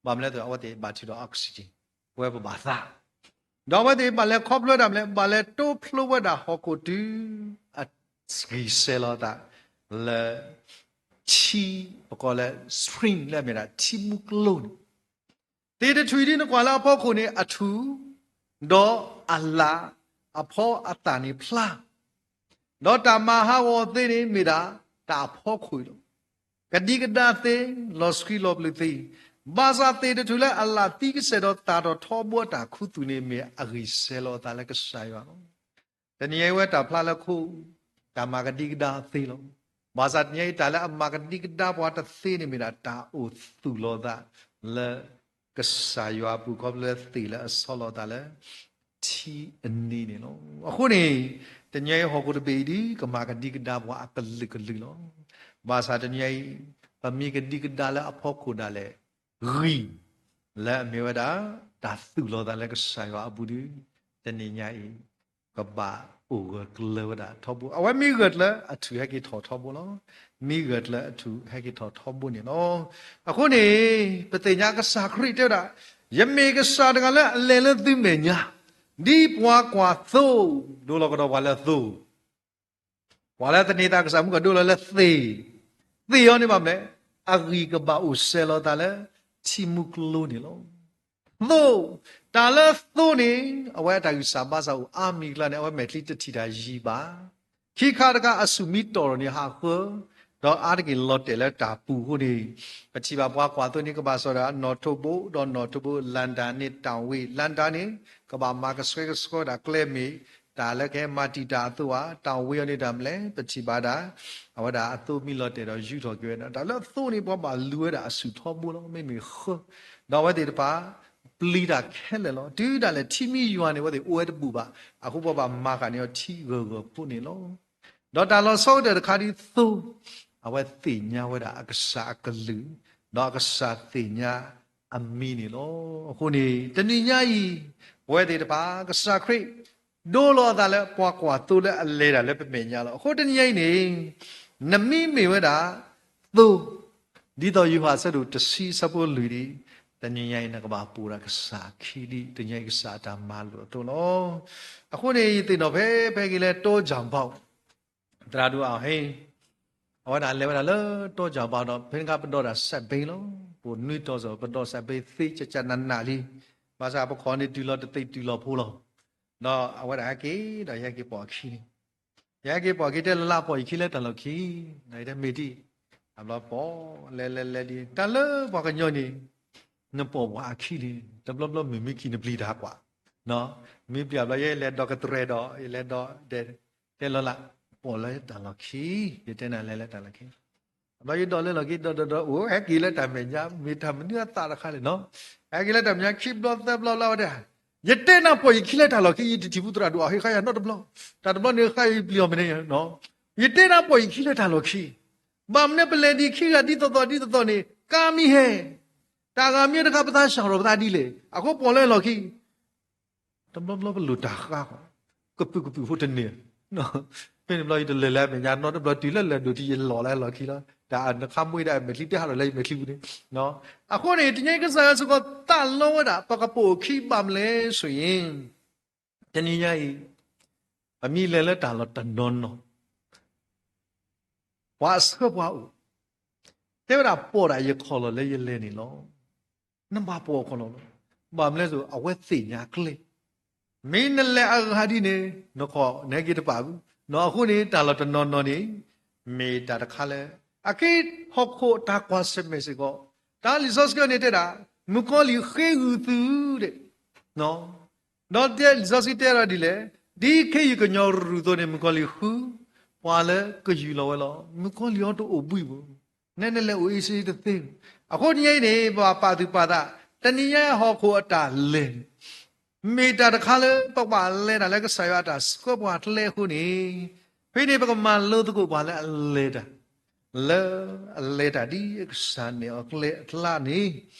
ဘၣ်မနုၤလဲၣ် အဝဲသ့ၣ်ဘၣ်ထုးဒီး oxygen ပဝဲပဘၣ်သး, ဒီးအဝဲသ့ၣ်ဘၣ်လဲၤခီဖျိဝဲဒၣ်မနုၤလဲၣ်, ဘၣ်လဲၤတိဖျိဝဲဒၣ်ဟီၣ်ခိၣ်တုၤ အဂံၢ်စဲၤလီၤအသး လၢ ထံ, ပကိးလၢ stream လၢအမ့ၢ်ဒၣ်ထံမူကျိန့ၣ် သ့ၣ်တထူၣ်အံၤဒ်နကွၢ်လၢအဖီခိၣ်န့ၣ် အထူၣ်, ဒီးအလၣ်, အဖီအသၣ်န့ၣ်ဖျါ, ဒီးတၢ်မၤဟးဂီၤသ့န့ၣ်မ့ၢ်ဒၣ်တၢ်အဖီခိၣ်အံၤလီၤ. ကဒံကဒါသ့, လီၤဆှံလီၤပျုၤသ့, ဘၣ်ဆၣ်သ့ၣ်တထူၣ်လၢအလၣ်သံကစဲၤဒီးသၣ်ထီၣ်ထီဘိအတၢ်ခူသူၣ်န့ၣ်မ့ၢ်အဂံၢ်စဲၤလီၤအသးလၢကစၢ်ယွၤလီၤ. တနံၤအံၤဝဲတၢ်ဖျါလၢခိၣ်, တၢ်မၤကဒံကဒါသ့လီၤ. ဘၣ်ဆၣ်တနံၤအံၤတၢ်လၢအမၤကဒံကဒါပှၤတသ့န့ၣ်မ့ၢ်ဒၣ်တၢ်အိၣ်သူၣ်လီၤသးလၢ ကစၢ်ယွၤအပူၤခီဖျိလၢသ့ၣ်လၢအဆီလီၤသးလၢ ထံအနံၤန့ၣ်လီၤ. အဃိန့ၣ် တနံၤအံၤဟီၣ်ခိၣ်တဘ့ၣ်အံၤဒ်ကမၤကဒံကဒါပှၤအကလုာ်ကလုာ်လီၤ. ဘၣ်ဆၣ်တနံၤအံၤ ပမ့ၢ်ကဒံကဒါလၢအဖီခိၣ်ဒၣ်လဲာ် ဂံၢ် လၢအမ့ၢ်ဝဲဒၣ် တၢ်သူၣ်လီၤသးလၢကစၢ်ယွၤအပူၤဒီး တနံၤညါအံၤ ကဘၣ်အိၣ်ဂၢၢ်ကျၢၤဝဲဒၣ်ထီဘိ. အဝဲမ့ၢ်ဂၢၢ်ကျၢၤအထူၣ်ဟဲက့ၤထီၣ်ထီဘိလီၤ. မ့ၢ်ဂၢၢ်ကျၢၤအထူၣ်ဟဲက့ၤထီၣ်ထီဘိန့ၣ်လီၤ. အဃိန့ၣ် ပသ့ၣ်ညါကစၢ်ခရံာ်တဲဝဲဒၣ်, ယမ့ၢ်ကစၢ်တဂၤလၢအလဲၤလၢသုမဲာ်ညါ, ဒ်ပှၤကွၢ်သိ, ဒိလီၤကဒီးပှၤလၢသိ ပှၤလၢသန့ၤသးကစၢ်မူကီၢ်ဒိလီၤလၢသ့ၣ်, သ့ၣ်အီၤန့ၣ်ဘၣ်မနုၤလဲၣ်, အဂံၢ်ကဘၣ်အိၣ်စဲၤလီၤသးလၢ ထံမူကျိန့ၣ်လီၤ. သိ, တၢ်လၢသိန့ၣ် အဝဲအတၢ်ဂံၢ်စၢ်ဘါစၢ်အိၣ်အါမံၤကျါန့ၣ် အဝဲမဲာ်ချံတထံၣ်တၢ်ယံၤဘၣ်. ခံခါတခါအဆူၣ်မံတီၢ်ထီၣ်န့ၣ်ဟးဃၢ, ဒီးအါတက့ၢ်လီၤတဲာ်လၢတၢ်ပူၤအဃိန့ၣ်, ပထံၣ်ဘၣ်ပှၤကွၢ်သိန့ၣ် ကဘၣ်စိာ်ဒီးနီၣ်ထိးဘိ, ဒီးနီၣ်ထိးဘိ လၣ်ဒၣ်န့ၣ်တၢ်ဝ့ၢ်, လၣ်ဒၣ်န့ၣ် ကဘၣ်မၤကဆှဲကဆှီဒၣ်ကျဲမ့ၢ် တၢ်လၢကဟဲမၤတံာ်တာ်အသိဧါ, တၢ်ဝ့ၢ်အီၤန့ၣ်တၢ်မနုၤလဲၣ်, ပထံၣ်ဘၣ်ဒၣ် အဝဲဒၣ်အသိမံလီၤတဲာ်ဒီးယူထီၣ်က့ၤဝဲဒၣ်. တၢ်လၢအသိန့ၣ် ပှၤဘၣ်လူၤဝဲဒၣ်အဆူၣ်ထီဘိလီၤ. မ့မ့ၢ်ဃၢ, ဒီးအဝဲသ့ၣ်တဖၣ် ပ ပျံၤတၢ်ခဲလၢာ်လီၤ. တုၤဒၣ်လဲာ်ထံမံယွၤန့ၣ် အဝဲသ့ၣ်အိၣ်ဝဲတဘူၣ်ဘၣ်. အဃိပှၤဘၣ်မၤဃာ်န့ၢ်အီၤထံဂၢၢ်ဂၢၢ်ဖိန့ၣ်လီၤ. ဒီးတၢ်လီၤဆီကတၢၢ်တခါဒ်သိး အဝဲသ့ၣ်ညါဝဲဒၣ်အကစၢ်အကလုၢ်, ဒီးအကစၢ်သ့ၣ်ညါအမံၤန့ၣ်လီၤ. အဃိန့ၣ် တနံၤညါအံၤ ပဝဲသ့ၣ်တဖၣ် ကစၢ်ခရံာ် ဒိလီၤအသးလၢပှၤကွၢ်သိလၢအလဲၤတၢ်လၢပမဲာ်ညါလီၤ. အဃိတနံၤညါအံၤန့ၣ် နမံမ့ၢ်ဝဲဒၣ်သိ, ဒ်သိးယိၤဟၣ်အဆၢဒိၣ်တဆံအဆၢဖိလွံၢ်ဒ်, တနံၤညါအံၤ နကဘၣ်ပိာ်ဒၣ်ကစၢ်အခံဒ် တနံၤညါအံၤကစၢ်အတၢ်မၤလိာ်အသိးလီၤ. အဃိန့ၣ် ယသ့ၣ်နီၣ်ဖဲ ဖဲက့ၤလၢ တောချောင်ပေါက် သရၣ်ဒိၣ်အဟ့ၣ် အဝဲဒၣ်လဲၤဝဲဒၣ်လၢတောချောင်ပေါက်ဒီး ဖဲန့ၣ်အခါပဒိးတၢ်စဲးဘ့လီၤ. ပနွံတီၤစ့ၢ် ပဒိးစဲးဘ့သ့ ကကနးနးလံ. ဘၣ်ဆၣ်ပခီၣ်န့ၣ်တုၤလီၤတသ့တုၤလီၤဖိလီၤ. ဒီးအဝဲဒၣ်ဟဲက့ၤ ဒီးယဟဲက့ၤပိာ်အခံန့ၣ်, ယဟဲက့ၤပိာ်အခံ တဲလၢလၢပိာ်ယခံလၢတၢ်လီၢ်ခံ, ဒီးယတဲမ့ၢ်ဒ်, အဘျီပိာ် လဲၤလဲၤလဲၤဒ် တၢ်လၢပှၤကညီန့ၣ် နပိာ်ပှၤအခံန့ၣ် တဘျီဘျီမုၢ်မံခံနပျံၤတၢ်ကွၢ်, မ့ၢ်ပျံၤအဘျီ ယဲလဲၤဒီးကတြဲၤဒီး ယလဲၤဒီး တဲလီၤလၢ ပိာ်လၢတၢ်လီၢ်ခံ, ယတဲနၤလဲၤလၢတၢ်လီၢ်ခံ, အဘျီယဒိးလၢလီၢ်ခံ ဒီးဒီးဒီး အိၣ်ဟဲက့ၤလၢတၢ်မဲာ်ညါ မ့ၢ်တၢ်မနုၤအသးတခါလဲၣ်နီၤ, ဟဲက့ၤလၢတၢ်မဲာ်ညါခံဘျီသၢဘျီလၢဝဲဒၣ်, ယတဲနၤပိာ်ယခံလၢတၢ်လီၢ်ခံ ယတထံၣ်ဘူးသရၣ်ဒိၣ်အဟ့ၣ်ဃာ်ယၤနီတဘျီ, တၢ်တဘျီန့ၣ်ဃာ်ယပျံၤအီၤမ့ၢ်န့ၣ်, ယတဲနၤပိာ်ယခံလၢတၢ်လီၢ်ခံ, ဘၣ်မနုၤပလဲၤဒံးခံဂၤဒ်သိးသိးဒ်သိးသိးန့ၣ် ကါမံၤဟဲ တၢ်ဂၤမံၤတခါပသးစှၤထီၣ်ပသးဒ်လဲၣ်, အဃိပိာ်လၢလီၢ်ခံ တဘျီဘျီပလိၣ်တၢ်ဃါဃီ, ကပုာ်ကပုာ်ဖိတန့ၢ်, ဖဲန့ၣ်ဘျီယတလဲၤလၢအမဲာ်ညါနီတဘျီတုၤလၢလၢၢ်ဒိၣ်ထံယလီၤလၢလီၢ်ခံလီၤ, တၢ်နခါမွ့ဒီးအမဲာ်ချံတဟးထီၣ်လၢယမဲာ်ချံပူၤန့ၣ်, အဃိန့ၣ် တနံၤညါအံၤကစၢ်ယွၤစ့ၢ်ကီးသးလီဝဲဒၣ် ပကပိာ်အခံဘၣ်မနုၤလဲၣ်ဆိၣ်အံၤ, တနံၤညါအံၤ ပမ့ၢ်လဲၤလၢတၢ်လီၢ်တနီၤနီၤ ပှၤအဆှၢပှၤအိၣ်, တဲဝဲဒၣ်ပိာ်ဒၣ်ယခီၣ်လီၢ်လၢယလဲၤန့ၣ်လီၤ. နဘၣ်ပိာ်ခီၣ်လီၢ်လီၤ. ဘၣ်မနုၤလဲၣ်ဆိၣ် အဝဲသ့ၣ်ညါကျဲ, မ့ၢ်နလဲၤအဂၤဒ်န့ၣ် နခီၣ်နဟဲက့ၤတပာ်ဘူး, အဃိန့ၣ် တၢ်လီၢ်တနီၤနီၤန့ၣ် မ့ၢ်တၢ်တခါလၢ အက့ဟီၣ်ခိၣ်တၢ်ကွၢ်ဆၢၣ်မဲာ်စ့ၢ်ကီး, တၢ်လံာ်စီဆှံန့ၣ်တဲဒၣ် မုၣ်ကီၤလံၢ်ဃ့ဂုာ်သုဒၣ် ဒီးတဲလံာ်စီဆှံတဲဒီးဒ်လဲၣ်, ဒ်ခ့ယုၢ်ကညီၤရူၢ်အသိးန့ၣ် မုၣ်ကီၤလံၢ်ဃု ပှၤလၢကယူၢ်လီၤဝဲလီၤ. မုၣ်ကီၤလံၢ်အံၤတအိၣ်ဘှံးဘၣ်, နဲနလဲၤအိၣ်အ့စ့တသ့ဘၣ်. အဃိတနံၤညါအံၤန့ၣ် ပဘၣ်ပာ်သူၣ်ပာ်သး, တနံၤညါဟီၣ်ခိၣ်အတၢ်လဲၤန့ၣ် မ့ၢ်တၢ်တခါလၢ ပကဘၣ်လဲၤတၢ်လၢကစၢ်ယွၤအတၢ်ဆှၢပှၤကျဲအဃိန့ၣ်, ဖဲန့ၣ်ပကမၤလိသကိးပှၤလၢအလဲၤတၢ် လၢအလဲၤတၢ်ဒ်အကစၢ်နဲၣ်အီၤကျဲအကျါန့ၣ်,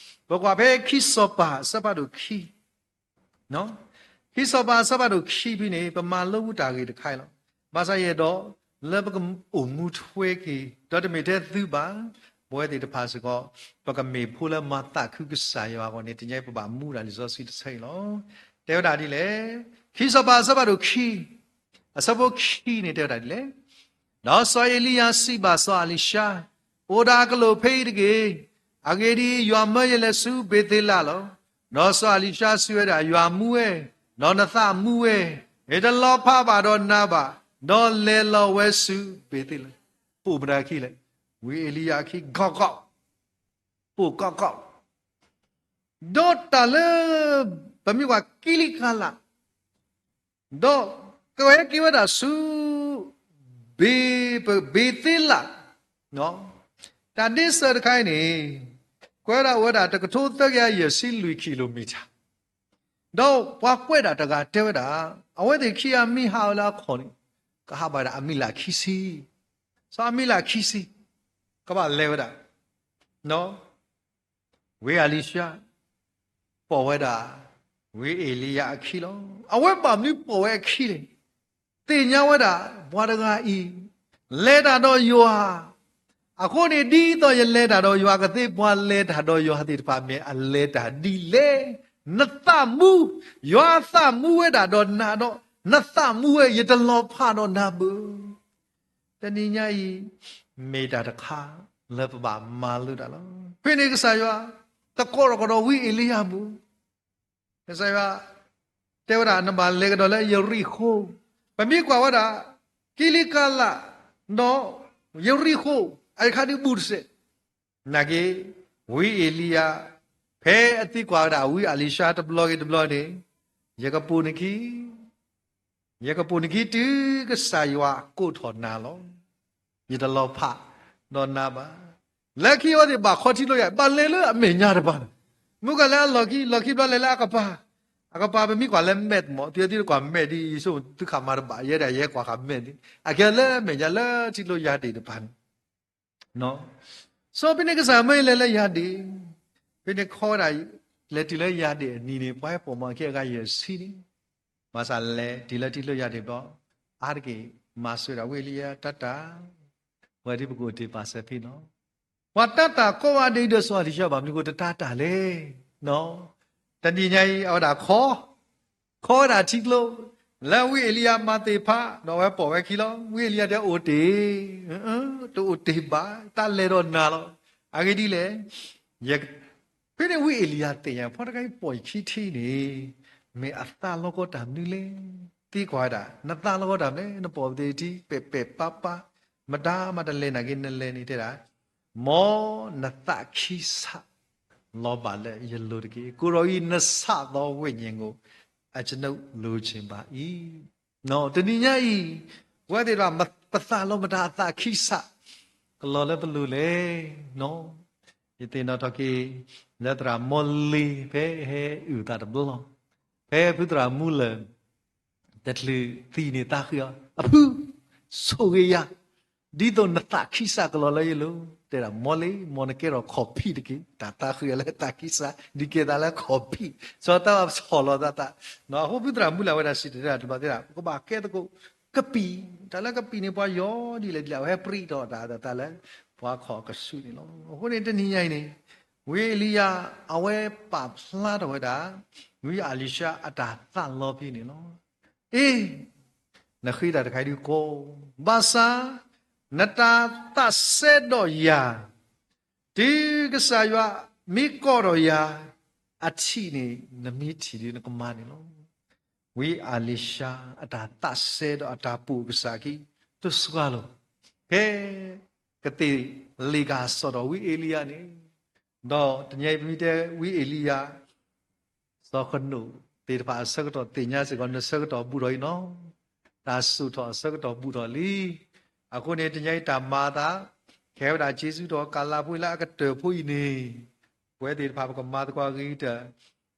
ပကွၢ်ဖဲခံစီၤပၤအဆၢဖးဒိၣ်ခံ, ခံစီၤပၤအဆၢဖးဒိၣ်ခံဖဲန့ၣ် ပမၤလိဝဲတၢ်ဂ့ၢ်တခါအံၤလီၤ. ဘၣ်ဆၣ်ယအဲၣ်ဒိး လၢပကအိၣ်မူထွဲက့ၤ ဒီးတမ့ၢ်ထဲသုဘၣ်, ပဝဲသ့ၣ်တဖၣ်စ့ၢ်ကီး ပကမ့ၢ်ဖိလၢမၤသးခုကစၢ်ယွၤအဂီၢ်န့ၣ် တနံၤညါအံၤပဘၣ်မူဒၣ်လံာ်စီဆှံတဆၢအံၤလီၤ. တဲဝဲဒၣ်ဒ်လဲၣ်, ခံစီၤပၤအဆၢဖးဒိၣ်ခံ အဆၢဖိခံန့ၣ်တဲဝဲဒၣ်ဒ်လဲၣ်, ဒီးစီၤအ့ၤလံယၤစံးဘၣ်စီၤအၤလံၤၡါ, အိၣ်ဒၣ်ကလိာ်ဖဲအံၤတက့ၢ်. အဂ့ၢ်ဒ်အံၤ, ယွၤမၢယလဲၤဆူဘ့ၤသ့လးလီၤ. ဒီးစီၤအၤလံၤၡါစံးဝဲဒၣ်, ယွၤမူဝဲ, ဒီးနသးမူဝဲ, ယတလီၤဖးဘၣ်ဒီးနၤဘၣ်, ဒီးလဲၤလီၤဝဲဆူဘ့ၤသ့လး. ပိာ်မတၤအခံလဲၣ်, ဝံအ့လံယၤအခံ ကီကီ, ပိာ်ကီကီ ဒီးတၢ်လၢ ပမ့ၢ်ကွၢ်ကံလံကၤလး ဒီးကဟဲက့ၤဝဲဒၣ်ဆူ ဘ့ၤ ဘ့ၤသ့လး, တၢ်ဒ့စၢၤတခါအံၤန့ၣ် ကွဲးဒၣ်အိၣ်ဝဲဒၣ်တကထိသၢကယၤယဲၢ်ဆံလွံၢ်ကံလိမံၤတၢ်, ဒီးပှၤကွဲးဒၣ်တဂၤတဲဝဲဒၣ် အဝဲသ့ၣ်ခံဂၤမ့ၢ်ဟးဝဲလၢအခီၣ်န့ၣ် ကဟးဘၣ်ဒၣ်အမံးလးခံဆံ, စီၤအမံးလးခံဆံ ကဘၣ်လဲၤဝဲဒၣ် ဝံအၤလံၤၡါ ပိာ်ဝဲဒၣ် ဝံအ့လံယၤအခံလီၤ. အဝဲဘၣ်မနုၤပိာ်ဝဲအခံလဲၣ်. သ့ၣ်ညါဝဲဒၣ် ပှၤတဂၤအံၤ လဲၤတၢ်ဒီးယွၤ, အဃိန့ၣ် ဒ်သိးယလဲၤတၢ်ဒီးယွၤကသ့ ပှၤလဲၤတၢ်ဒီးယွၤသ့ၣ်တဖၣ်မ့ၢ်အလဲၤတၢ်ဒ်လဲၣ်. နသးမူ, ယွၤသးမူဝဲဒၣ်ဒီးနၤဒီး နသးမူဝဲ ယတလီၤဖးဒီးနၤဘၣ်. တနံၤညါအံၤ မ့ၢ်တၢ်တခါလၢပဘၣ်မၤလိတၢ်လီၤ. ဖဲန့ၣ်ကစၢ်ယွၤ တကိးထီၣ်ကဒီးဝံအ့လံယၤဘၣ်. ကစၢ်ယွၤ တဲဝဲဒၣ် နဘၣ်လဲၤကဒီးလၢယရံၣ်ဃိၣ်. ပမ့ၢ်ကွၢ်ဝဲဒၣ် ကံလံကၤလး ဒီးယရံၣ်ဃိၣ် အယခါဒုးဘူးတစဲး နာ်က့ ဝံအ့လံယၤ ဖဲအသံကွၢ်ဝဲဒၣ် ဝံအၤလံၤၡါတဘျီဂ့ၤတဘျီန့ၣ် ယကပိာ်နခံ ယကပိာ်နခံတုၤကစၢ်ယွၤကိးထီၣ်နၤလီၤ. ယတလီၤဖးဒီးနၤဘၣ်. လၢခံအဝဲသ့ၣ်ဘၣ်ခီထံလိယၤ ဘၣ်လဲၤလၢအမဲာ်ညါတပၤန့ၣ် မုၢ်ကလၢအလီၢ်ခံ, လီၢ်ခံဘျီလဲၤလၢအကပၤ, အကပၤပမ့ၢ်ကွၢ်လၢမဲာ်မး, သုသုတကွၢ်မဲာ်ဒ်အံၤ, ယဆိသုခးမၤတဘၣ်, ယဲဒၣ်ယဲကွၢ်ဃာ်မဲာ်န့ၣ်, အကဲလၢမဲာ်ညါလၢထံကျိယၤဒ့ၣ်တပၤန့ၣ် စီၤဖဲန့ၣ်ကစၢ်မၢလဲၤလၢယၤဒ့ၣ်, ဖဲန့ၣ်ခီဝဲဒၣ်, လဲၤတုၤလၢယၤဒ့ၣ်အနံၤန့ၣ် ပှၤဟဲပိာ်မၤအခံအဂၤယဲၢ်ဆံန့ၣ်, ဘၣ်ဆၣ်လဲၤတုၤလၢထံကျိယၤဒ့ၣ်ဘျီ, အါတက့ၢ်မၤစၢၤဒၣ်ဝံအ့လံယၤတၢ်တၢ်, ပဝဲဒ်ပကအိၣ်တ့ၢ်ပာ်စၢၤဖဲနီၤ, ပှၤတၢ်တၢ်ကီဝဲဒ်အံၤဒီး စီၤအ့လံၡါ ဘၣ်မနုၤဃိတတၢ်တၢ်လဲၣ်. တနံၤညါအံၤ အဝဲဒၣ်ခီ ခီဝဲဒၣ်ထံကျိ, လၢဝံအ့လံယၤမၤသ့ၣ်ဖး ဒီးအဝဲပိာ်ဝဲခံလီၤ. ဝံအ့လံယၤတဲအိၣ်တ့ၢ်, တအိၣ်တ့ၢ်ဘၣ်, တၢ်လဲၤဒီးနၤလီၤ. အဂ့ၢ်ဒ်လဲၣ်, ဖဲန့ၣ်ဝံအ့လံယၤသ့ၣ်ညါ ဖီတခါအံၤပိာ်ယခံထံန့ၣ်, မ့ၢ်အသးလီကီတၢ်မနုၤလဲၣ်. သံကွၢ်ဝဲဒၣ် နသးလီကီတၢ်မနုၤလဲၣ်, နပိာ်ပသ့ၣ်ထံ ပဲာ်ပဲာ်ပါပါ, မတၤမၤတလဲၤနာ်က့နလဲၤန့ၣ်တဲဒၣ်, မ်နသးခံစး လီၤဘၣ်လၢယလိၤတက့ၢ်. ကိးရီးအံၤ နဆးသီဝိညာဉ်ကို အကျွန်ုပ်လိုချင်ပါအံၤ. တနံၤညါအံၤ, ပဝဲသ့ၣ်တဖၣ် ပသးလီမတၤအသးခံစး ကလီၤလၢပလိၤလဲၣ်. ယသ့ၣ်နီၣ်ထီၣ်က့ၤ လၢသရၣ်မီလ့ၤ ဖဲဟဲအုၣ်သးတဘျီ, ဖဲဖုသရၣ်မူလၢၢ် တချုးသံန့ၣ် သးဃ့အီၤ အဖု, ဆိၣ်ဂ့ၤယၤ, ဒ်သိးနသးခံစးကလီၤလၢယလိၤ, တဲဒၣ်မီလ့ၤ မ်နကဲထီၣ်ခီၣ်ဖံးတက့ၢ်. တၢ်သးဃ့အီၤလၢသးခံစး ဒ်ကဲသးလၢခီၣ်ဖံး, စီၤသးဘၣ်ဆီၣ်လီၤသးသး, အဃိဖုသရၣ်မူလၢၢ်ဝဲဒၣ်စံၣ်တဲၤတဲဒၣ်တဘျီသ့ၣ်ဒၣ် ပကဘၣ်ကဲသကိး ကပံာ်, တၢ်လၢကပံာ်န့ၣ် ပှၤယီၤဒ်လဲၣ်ဒ်လဲၣ် အဝဲဟဲပြံးထီၣ်တၢ်သးလၢ ပှၤခီၣ်ကဆူးန့ၣ်လီၤ. အဃိန့ၣ်တနံၤညါအံၤန့ၣ်, ဝံအ့လံယၤ အဝဲပာ်ဖျါထီၣ်ဝဲဒၣ် ဝံအ့လံၡါအတၢ်သးလီဖဲန့ၣ်လီၤ. အ့ နဃ့တၢ်တခါအံၤဒုးကီ, ဘၣ်ဆၣ် နတၢ်သးစဲဒီးယၤ, တုၤကစၢ်ယွၤမ့ၢ်ကိးထီၣ်ယၤ အထံးန့ၣ် နမ့ၢ်ထံၣ်ဒ်နကမၤန့ၣ်လီၤ. ဝံအ့လံၡါအတၢ်သးစဲဒီးအတၢ်ပူၤကစၢ်ခံ တစှၤလီၤ. ဖဲ ကသ့ၣ်လ့ၣ်ကၤစိာ်ထီၣ်ဝံအ့လံယၤန့ၣ်, ဒီးတနံၤအံၤပမ့ၢ်တဲဝံအ့လံယၤ စီၤဃနိၣ်သ့ၣ်တဖၣ်အဆၢကတီၢ်သ့ၣ်ညါစ့ၢ်ကီး နဆၢကတီၢ်ဘူးထီၣ်အံၤနီၤ, တၢ်စိာ်ထီၣ်အဆၢကတီၢ်ဘူးထီၣ်လံ. အဃိန့ၣ် တနံၤအံၤတၢ်မၤအသး ကဲဝဲဒၣ်က့စူထီၣ်ကလးဖိအံၤလၢအကတၢၢ်ဖိအံၤန့ၣ်, ပဝဲသ့ၣ်တဖၣ်ပကမၤသကိးအဂ့ၤကတၢၢ်,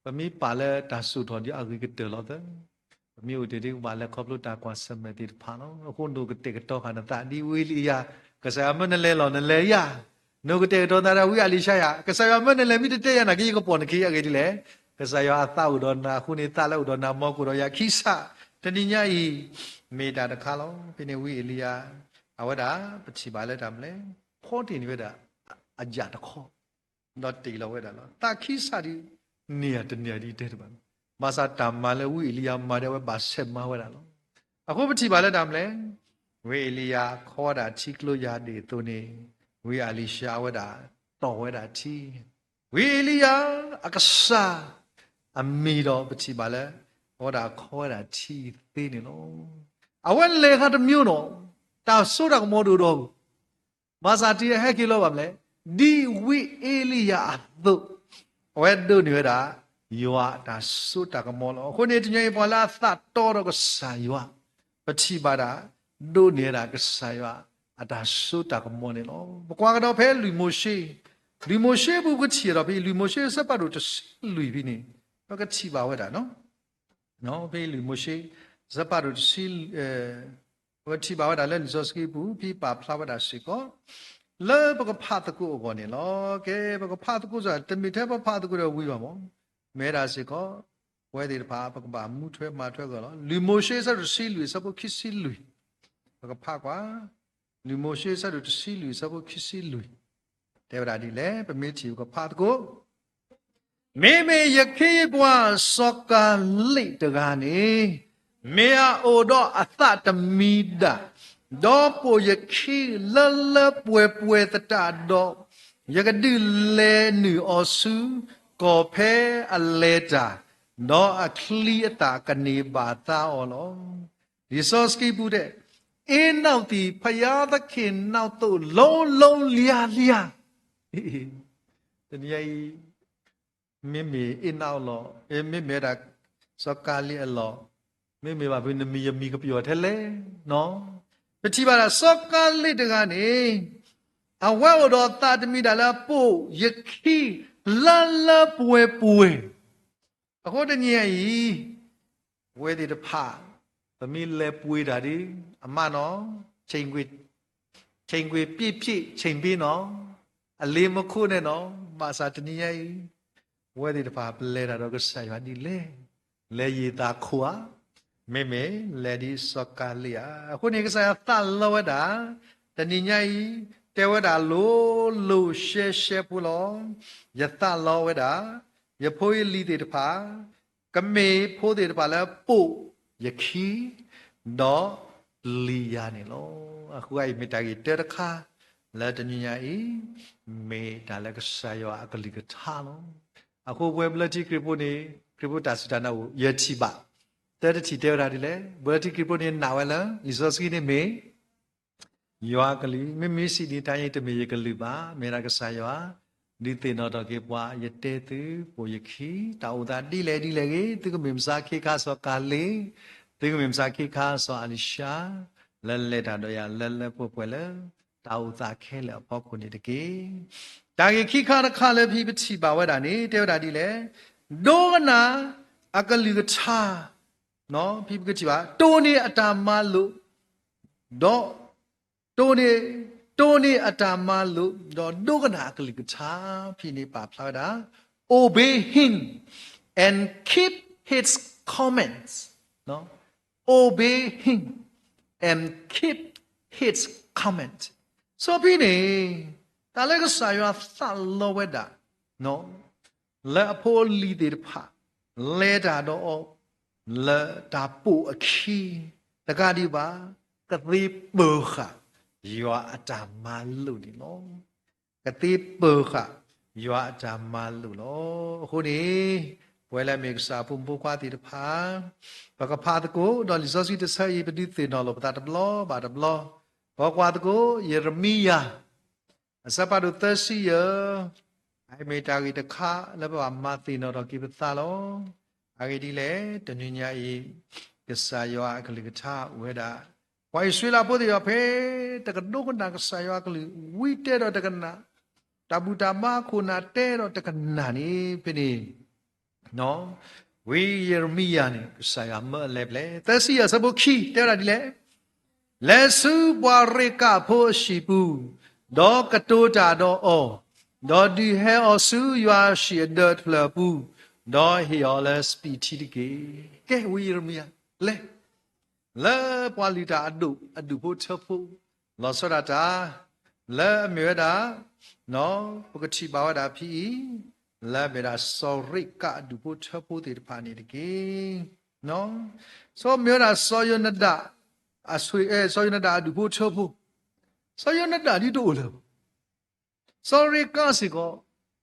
ပမ့ၢ်ပာ်လၢတၢ်စိာ်ထီၣ်ဒ်အဂ့ၤကတၢၢ်လီၤသၢ ပမ့ၢ်အိၣ်တ့ၢ်ဒ်ကဘၣ်လဲၤခီဖျိတၢ်ကွၢ်ဆၢၣ်မဲာ်သ့ၣ်တဖၣ်လီၤ. အဃိနကတဲာ်ကတီၤဃာ်နသးဒ်ဝံအ့လံယၤ, ကစၢ်ယွၤမၢနလဲၤလီၤနလဲၤယၤ, နကတဲာ်ကတီၤနသးဒ်ဝံအ့လံၡါယၤ, ကစၢ်ယွၤမၢနလဲၤမ့ၢ်တတဲယၤနာ်က့ ယကပိာ်နခံအဂ့ၢ်ဒ်လဲၣ်. ကစၢ်ယွၤအသးအိၣ်ဒီးနၤအဃိန့ၣ် သးလၢအိၣ်ဒီးနၤ မ်ကအိၣ်ဒီးယၤခံစး, တနံၤညါအံၤ မ့ၢ်တၢ်တခါလီၤ. ဖဲန့ၣ်ဝံအ့လံယၤ အဝဲဒၣ် ပထံၣ်ဘၣ်လၢတၢ်မနုၤလဲၣ်, ဖီတ့ၢ်န့ၢ်ဝဲဒၣ် အယၣ်တခီ ဒီးတ့ၢ်လီၤဝဲဒၣ်လီၤ. သးခံစးဒ်န့ၣ်ဧါတန့ၢ်ဧါဒ်တဲတဘၣ်, ဘၣ်ဆၣ်တၢ်မၤလၢဝံအ့လံယၤမၤဒ်အဝဲဘၣ်ဆဲးမၤဝဲဒၣ်လီၤ. အဃိပထံၣ်ဘၣ်လၢတၢ်မနုၤလဲၣ်, ဝံအ့လံယၤခီဝဲဒၣ်ထံကျိယၤဒ့ၣ်အသိးန့ၣ်, ဝံအ့လံၡါအဝဲဒၣ်တီၢ်ဝဲဒၣ်ထံ, ဝံအ့လံယၤအကစၢ် အမ့ၢ်ဒီးပထံၣ်ဘၣ်လၢ အဝဲဒၣ်ခီဝဲဒၣ်ထံသ့န့ၣ်လီၤ. အဝဲလဲၤခါတမံၤနီၤ, တၢ်စိတၢ်ကမီၤဒိၣ်ဒီး ဘၣ်ဆၣ်တုၤအဟဲက့ၤလီၤဘၣ်မနုၤလဲၣ်, ဒ်ဝံအ့လံယၤအသိး, အဝဲဒိးန့ၢ်ဝဲဒၣ် ယွၤအတၢ်စိတၢ်ကမီၤလီၤ. အဃိန့ၣ် တနံၤအံၤပှၤလၢအသးတီဒီးကစၢ်ယွၤ, ပထံၣ်ဘၣ်ဒၣ် ဒိးန့ၢ်ဝဲဒၣ်ကစၢ်ယွၤ အတၢ်စိတၢ်ကမီၤန့ၣ်လီၤ. ပကွၢ်ကဒီးဖဲလွံၢ်မိၤၡ့, လွံၢ်မိၤၡ့ပူၤပကထံၣ်ဒီးဖဲ လွံၢ်မိၤၡ့အဆၢဖးဒိၣ်တဆံလွံၢ်ဖဲန့ၣ်, ပကထံၣ်ဘၣ်ဝဲဒၣ် ဖဲလွံၢ်မိၤၡ့ အဆၢဖးဒိၣ်တဆံ, ပကထံၣ်ဘၣ်ဝဲဒၣ်လၢလံာ်စီဆှံပူၤ ဖဲပာ်ဖျါဝဲဒၣ်စ့ၢ်ကီး လၢပကဖးသကိးအဂီၢ်န့ၣ်လီၤ. ကဲ ပကဖးသကိးစ့ၢ် တမ့ၢ်ထဲပဖးသကိးဒီးဝံၤဘၣ်မး, မ့ၢ်ဝဲဒၣ်စ့ၢ်ကီး ပဝဲသ့ၣ်တဖၣ် ပကဘၣ်မူထွဲမၤထွဲအဂီၢ်လီၤ. လွံၢ်မိၤၡ့အဆၢဒိၣ်တဆံလွံၢ် အဆၢဖိခံဆံလွံၢ်, ပကဖးကွၢ်, လွံၢ်မိၤၡ့အဆၢဒိၣ်တဆံလွံၢ် အဆၢဖိခံဆံလွံၢ်, တဲဝဲဒၣ်ဒ်လဲၣ်, ပမ့ၢ်ထံၣ်ပကဖးသကိး မ့မ့ၢ်ယခ့ယပှၤစီၤကၤလ့းတဂၤန့ၣ်, မ့ၢ်အအိၣ်ဒီးအသးတမံၤဒၣ်, ဒီးပိာ်ယခ့လၢလၢပှဲၤပှဲၤသတးဒီး, ယကဒုးလဲၤနုာ်အီၤဆူကီၢ်ဖဲအလဲၤတၢ်, ဒီးအချံအသၣ်ကန့ၢ်ဘၣ်သါအီၤလီၤ. လံာ်စီဆှံပူၤတဲ, အ့နၣ်သံး ဘုရားသခင်နောက်သို့ လုံးလုံးလျားလျား တနံၤအံၤ မ့မ့ၢ်အ့နၣ်အလီၢ်, မ့မ့ၢ်ဝဲဒၣ် စီၤကၤလ့းအလီၢ်, မ့မ့ၢ်ဘၣ်ဖဲနမံၤယမံၤကပယီၤထဲလဲၣ်နီၤ, ပထံၣ်ဘၣ်ဒၣ်စီၤကၤလ့းတဂၤန့ၣ် အဝဲအိၣ်ဒီးသးတမံၤဒၣ်လၢအပိာ်ယခ့ လၢလၢပှဲၤပှဲၤ. အဃိတနံၤအံၤ ပဝဲသ့ၣ်တဖၣ် ပမ့ၢ်လဲၤပှ့ၤတၢ်ဒီး အမးနီၤ, ချိန်ခွင်ပြည့်ဖြည့်ချိန်ပေးနော်, အလ့မခိၣ်န့ၣ်နီၤ, ဘၣ်ဆၣ်တနံၤညါအံၤ ပဝဲသ့ၣ်တဖၣ် ပလဲၤတၢ်ဒီးကစၢ်ယွၤဒ်လဲၣ်, လဲၤယံာ်သးခိၣ်ဧါ, မ့မ့ၢ်လဲၤဒ်စီၤကၤလ့းဧါ. အဃိန့ၣ် ကစၢ်ယွၤသးလီဝဲဒၣ် တနံၤညါအံၤ တဲဝဲဒၣ်လိၤလိၤရှဲရှဲဖိလီၤ. ယသးလီဝဲဒၣ် ယဖိယလံၤသ့ၣ်တဖၣ် ကမ့ၢ်ဖိသ့ၣ်တဖၣ်လၢပိာ်ယခံ ဒီးပျံၤယၤန့ၣ်လီၤ. အဃိအံၤမ့ၢ်တၢ်ဂ့ၢ်တၢတခါ လၢတနံၤညါအံၤ မ့ၢ်တၢ်လၢကစၢ်ယွၤအကလုၢ်ကထါလီၤ. အဃိပဝဲဘျၢထံခရံာ်ဖိန့ၣ် ခရံာ်ဖိတၢ်စူၢ်တၢ်နာ်အိၣ် ယထံၣ်ဘၣ် သၢတထံၣ်တဲဝဲဒၣ်ဒ်လဲၣ်. ဘျၢထံခရံာ်ဖိန့ၣ်နာ်ဝဲလၢ လံာ်စီဆှံန့ၣ်မ့ၢ် ယွၤကလုၢ်, မ့မ့ၢ်စံးဒ်တၢ်အံၤ တမ့ၢ်ယကလုၢ်ဘၣ်, မ့ၢ်ဒၣ်ကစၢ်ယွၤ ဒုးသ့ၣ်နီၣ်ထီၣ်က့ၤပှၤ, ယတဲသုပိာ်ယခံ, တၢ်အိၣ်သးဒ်လဲၣ်ဒ်လဲၣ်ဂ့ၤ, သုကမ့ၢ်မဆါခ့ခါစီၤကၤလ့း, သုကမ့ၢ်မဆါခ့ခါစီၤအလံၤၡါ, လၢလဲၤတၢ်ဒီးယၤလၢလၢပှဲၤပှဲၤလၢ တၢ်အိၣ်သးခဲလၢာ်အဖီခိၣ်န့ၣ်တက့ၢ်. တၢ်ဂ့ၢ်ခံခါတခါလၢဖဲပထံၣ်ဘၣ်ဝဲဒၣ်န့ၣ် တဲဝဲဒၣ်ဒ်လဲၣ်, ဒိကနၣ်အကလုၢ်ကထါ ဖဲပကထံၣ်ဘၣ် တိၢ်န့ၢ်အတၢ်မၤလိာ်, ဒီး တိၢ်န့ၢ်, တိၢ်န့ၢ်အတၢ်မၤလိာ်, ဒီးဒိကနၣ်အကလုၢ်ကထါ, ဖဲန့ၣ်ပာ်ဖျါဝဲဒၣ် obey him and keep his commandments, obey him and keep his commandments. စီဖဲန့ၣ် တၢ်လၢကစၢ်ယွၤသးလီဝဲဒၣ် လၢအဖိအလံၤသ့ၣ်တဖၣ် လဲၤတၢ်ဒီးအီၤ လၢတၢ်ပိာ်အခံ တကးဒံးဘၣ် ကသ့ပၢၤဃာ်ယွၤအတၢ်မၤလိာ်န့ၣ်လီၤ. ကသ့ပၢၤဃာ်ယွၤအတၢ်မၤလိာ်လီၤ. အဃိန့ၣ် ပဝဲလၢအမ့ၢ်ကစၢ်အဖိမုၣ်ဖိခွါသ့ၣ်တဖၣ် ပကဖးသကိးဒီးလံာ်စီဆှံတဆၢအံၤ ပဒုးသ့ၣ်နီၣ်လိာ်ပသးတဘျီဘၣ်တဘျီ, ပကွၢ်သကိး ယံးရမံယၤ အဆၢဖးဒိၣ်သၢဆံယဲၢ်, အမ့ၢ်တၢ်ဂ့ၢ်တခါလၢပဘၣ်မၤသ့ၣ်နီၣ်ထီၣ်က့ၤပသးလီၤ. အဂ့ၢ်ဒ်လဲၣ်, တနံၤညါအံၤ ကစၢ်ယွၤအကလုၢ်ကထါအိၣ်ဝဲဒၣ် ပှၤအံၣ်စရ့လးဖိသ့ၣ်တဖၣ်ဖဲ တကဒိကနၣ်ကစၢ်ယွၤအကလုၢ် ဝံတဲဒီးတကနၣ်, တၢ်ဘူၣ်တၢ်ဘါခိၣ်နၢ်တဲဒီးတကနၣ်န့ၣ် ဖဲန့ၣ် ဝံယံးရမံယၤန့ၣ် ကစၢ်ယွၤမၢအလဲၤဖျဲး သၢဆံယဲၢ် အဆၢဖိခံ တဲဝဲဒၣ်ဒ်လဲၣ်, လဲၤဆူပှၤရ့းကးဖိအဟံၣ်ပူၤ, ဒီးကတိၤတၢ်ဒီးအီၤ, ဒီးဒုးဟဲအီၤဆူယွၤဟံၣ်အဒၢးတဖျၢၣ်အပူၤ, ဒီးဟ့ၣ်အီၤလၢစပံးထံတက့ၢ်. ကဲ ဝံယံးရမံယၤ လဲၤ လၢပှၤလုၢ်တၢ်အဒိၣ်အဒူၣ်ဖိထၢဖိ လီၤဆီဒၣ်တၢ် လၢအမ့ၢ်ဝဲဒၣ် ပကထံၣ်ဘၣ်ဝဲဒၣ်ဖဲအံၤ လၢအမ့ၢ်ဒၣ်စီၤရ့းကးအဒူၣ်ဖိထၢဖိသ့ၣ်တဖၣ်န့ၣ်တက့ၢ်. စီၤမ့ၢ်ဝဲဒၣ်စီၤယိၤနဒၤ အဆိ စီၤယိၤနဒၤအဒူၣ်ဖိထၢဖိ, စီၤယိၤနဒၤဒ်တအိၣ်လၢၤဘၣ် စီၤရ့းကးစ့ၢ်